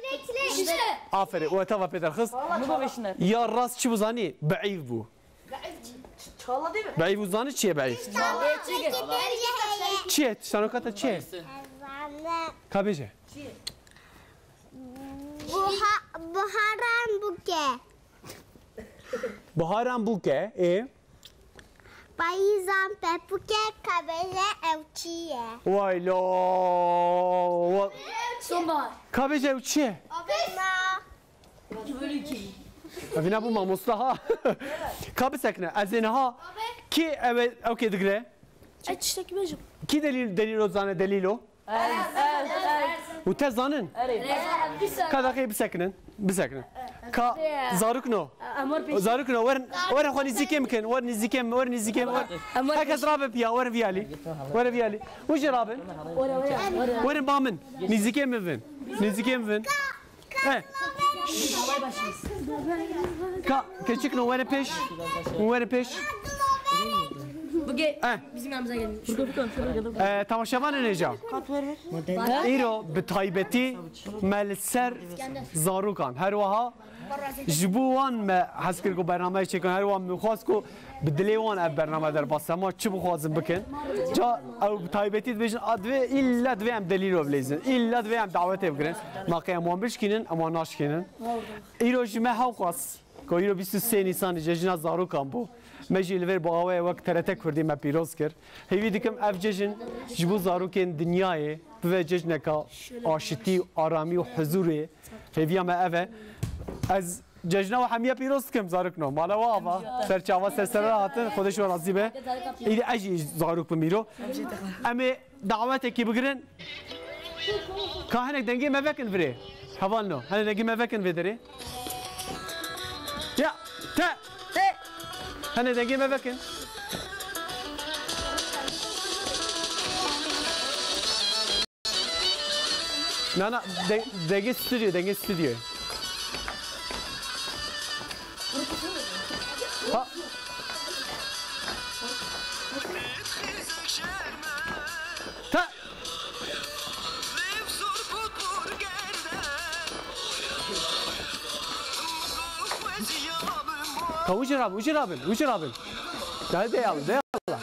Vişne. Aferin. O tava pê derxist. Valla çala. Vişne. Ya rast çi bû zanî? Beîv bû. Çala değil mi? Beîv bû zanî çi ye beîv? Çala. Çi ye? Tiştanoka te çi ye? Ka bêje. Buha-, buharan buke. Buharan buke, ê? Payîzan pepûkê, ka bêje ew çi ye? Way lo! Wa- Sonbahar. Ka bêje ew çi ye? Avêna. Evîna bû mamosta ha. Ka bisekine, ez ê niha. Kî ew ê, ew kê digire? Ez tiştekî bêjim. Kî delîl, delîlo zane, delîlo? Ez, ez, ez. Û te zanin? Erê. Ka daxê bisekinin. Bisekinin. Ka zarokno. Zarokno, werin, werin xwe nîzîkê min kin. Werin nîzîkê min, werin nîzîkê min. Werin. Her kes rabe piya, werin viyalî. Werin viyalî. Hûn jî rabin. Werin ba min. Nîzîkê min vin. Nîzîkê min vin. Eh. Ka, keçikno, were pêş. Were pêş. Bugê Eh. Bizim yanımıza gelmiş. Eh, temaşevanên hêja. Îro bi taybetî me li ser zarokan. Her wiha ji bo wan me hez kir ku bernameyê çêkin. Her wiha min xwest ku bi dilê wan ev bername derbas. Hema çi bixwazin bikin. Ca ew bi taybetî dibêjin, a divê, îlla divê em delîlo bilêzin. Îlla divê em dawetê bigirin. Ma qey em wan bişkînin, em wan naşkînin. Îro ji me hewqas, ku îro bîst û sê Nîsanê cejna zarokan bû. Me jî li vêr bi awayê wek T R T Kurdî me pîroz kir. Hêvî dikim ev cejn ji bo zarokên dinyayê bibe cejneka aşitî û aramî û huzûrê. Hêviya me ev e. Ez cejna we hemiya pîroz dikim zarokno. Mala we ava. Ser çava ser sera hatin. Xwedê ji we razî be. Îdî ez jî zarok bim îro. Em ê dawetekî bigirin. Ka hinek dengê me vekin virê. Hevalno. Hinek dengê me vekin vê derê. Ya. Te. Hinek dengê me vekin. Na, na, de-, dengê stüdyo, dengê stüdyo. Ha. Ta. Ka wicî rabin, wicî rabin, wicî rabin. Dayê de yallah, de yallah.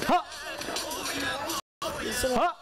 Ha! Ha!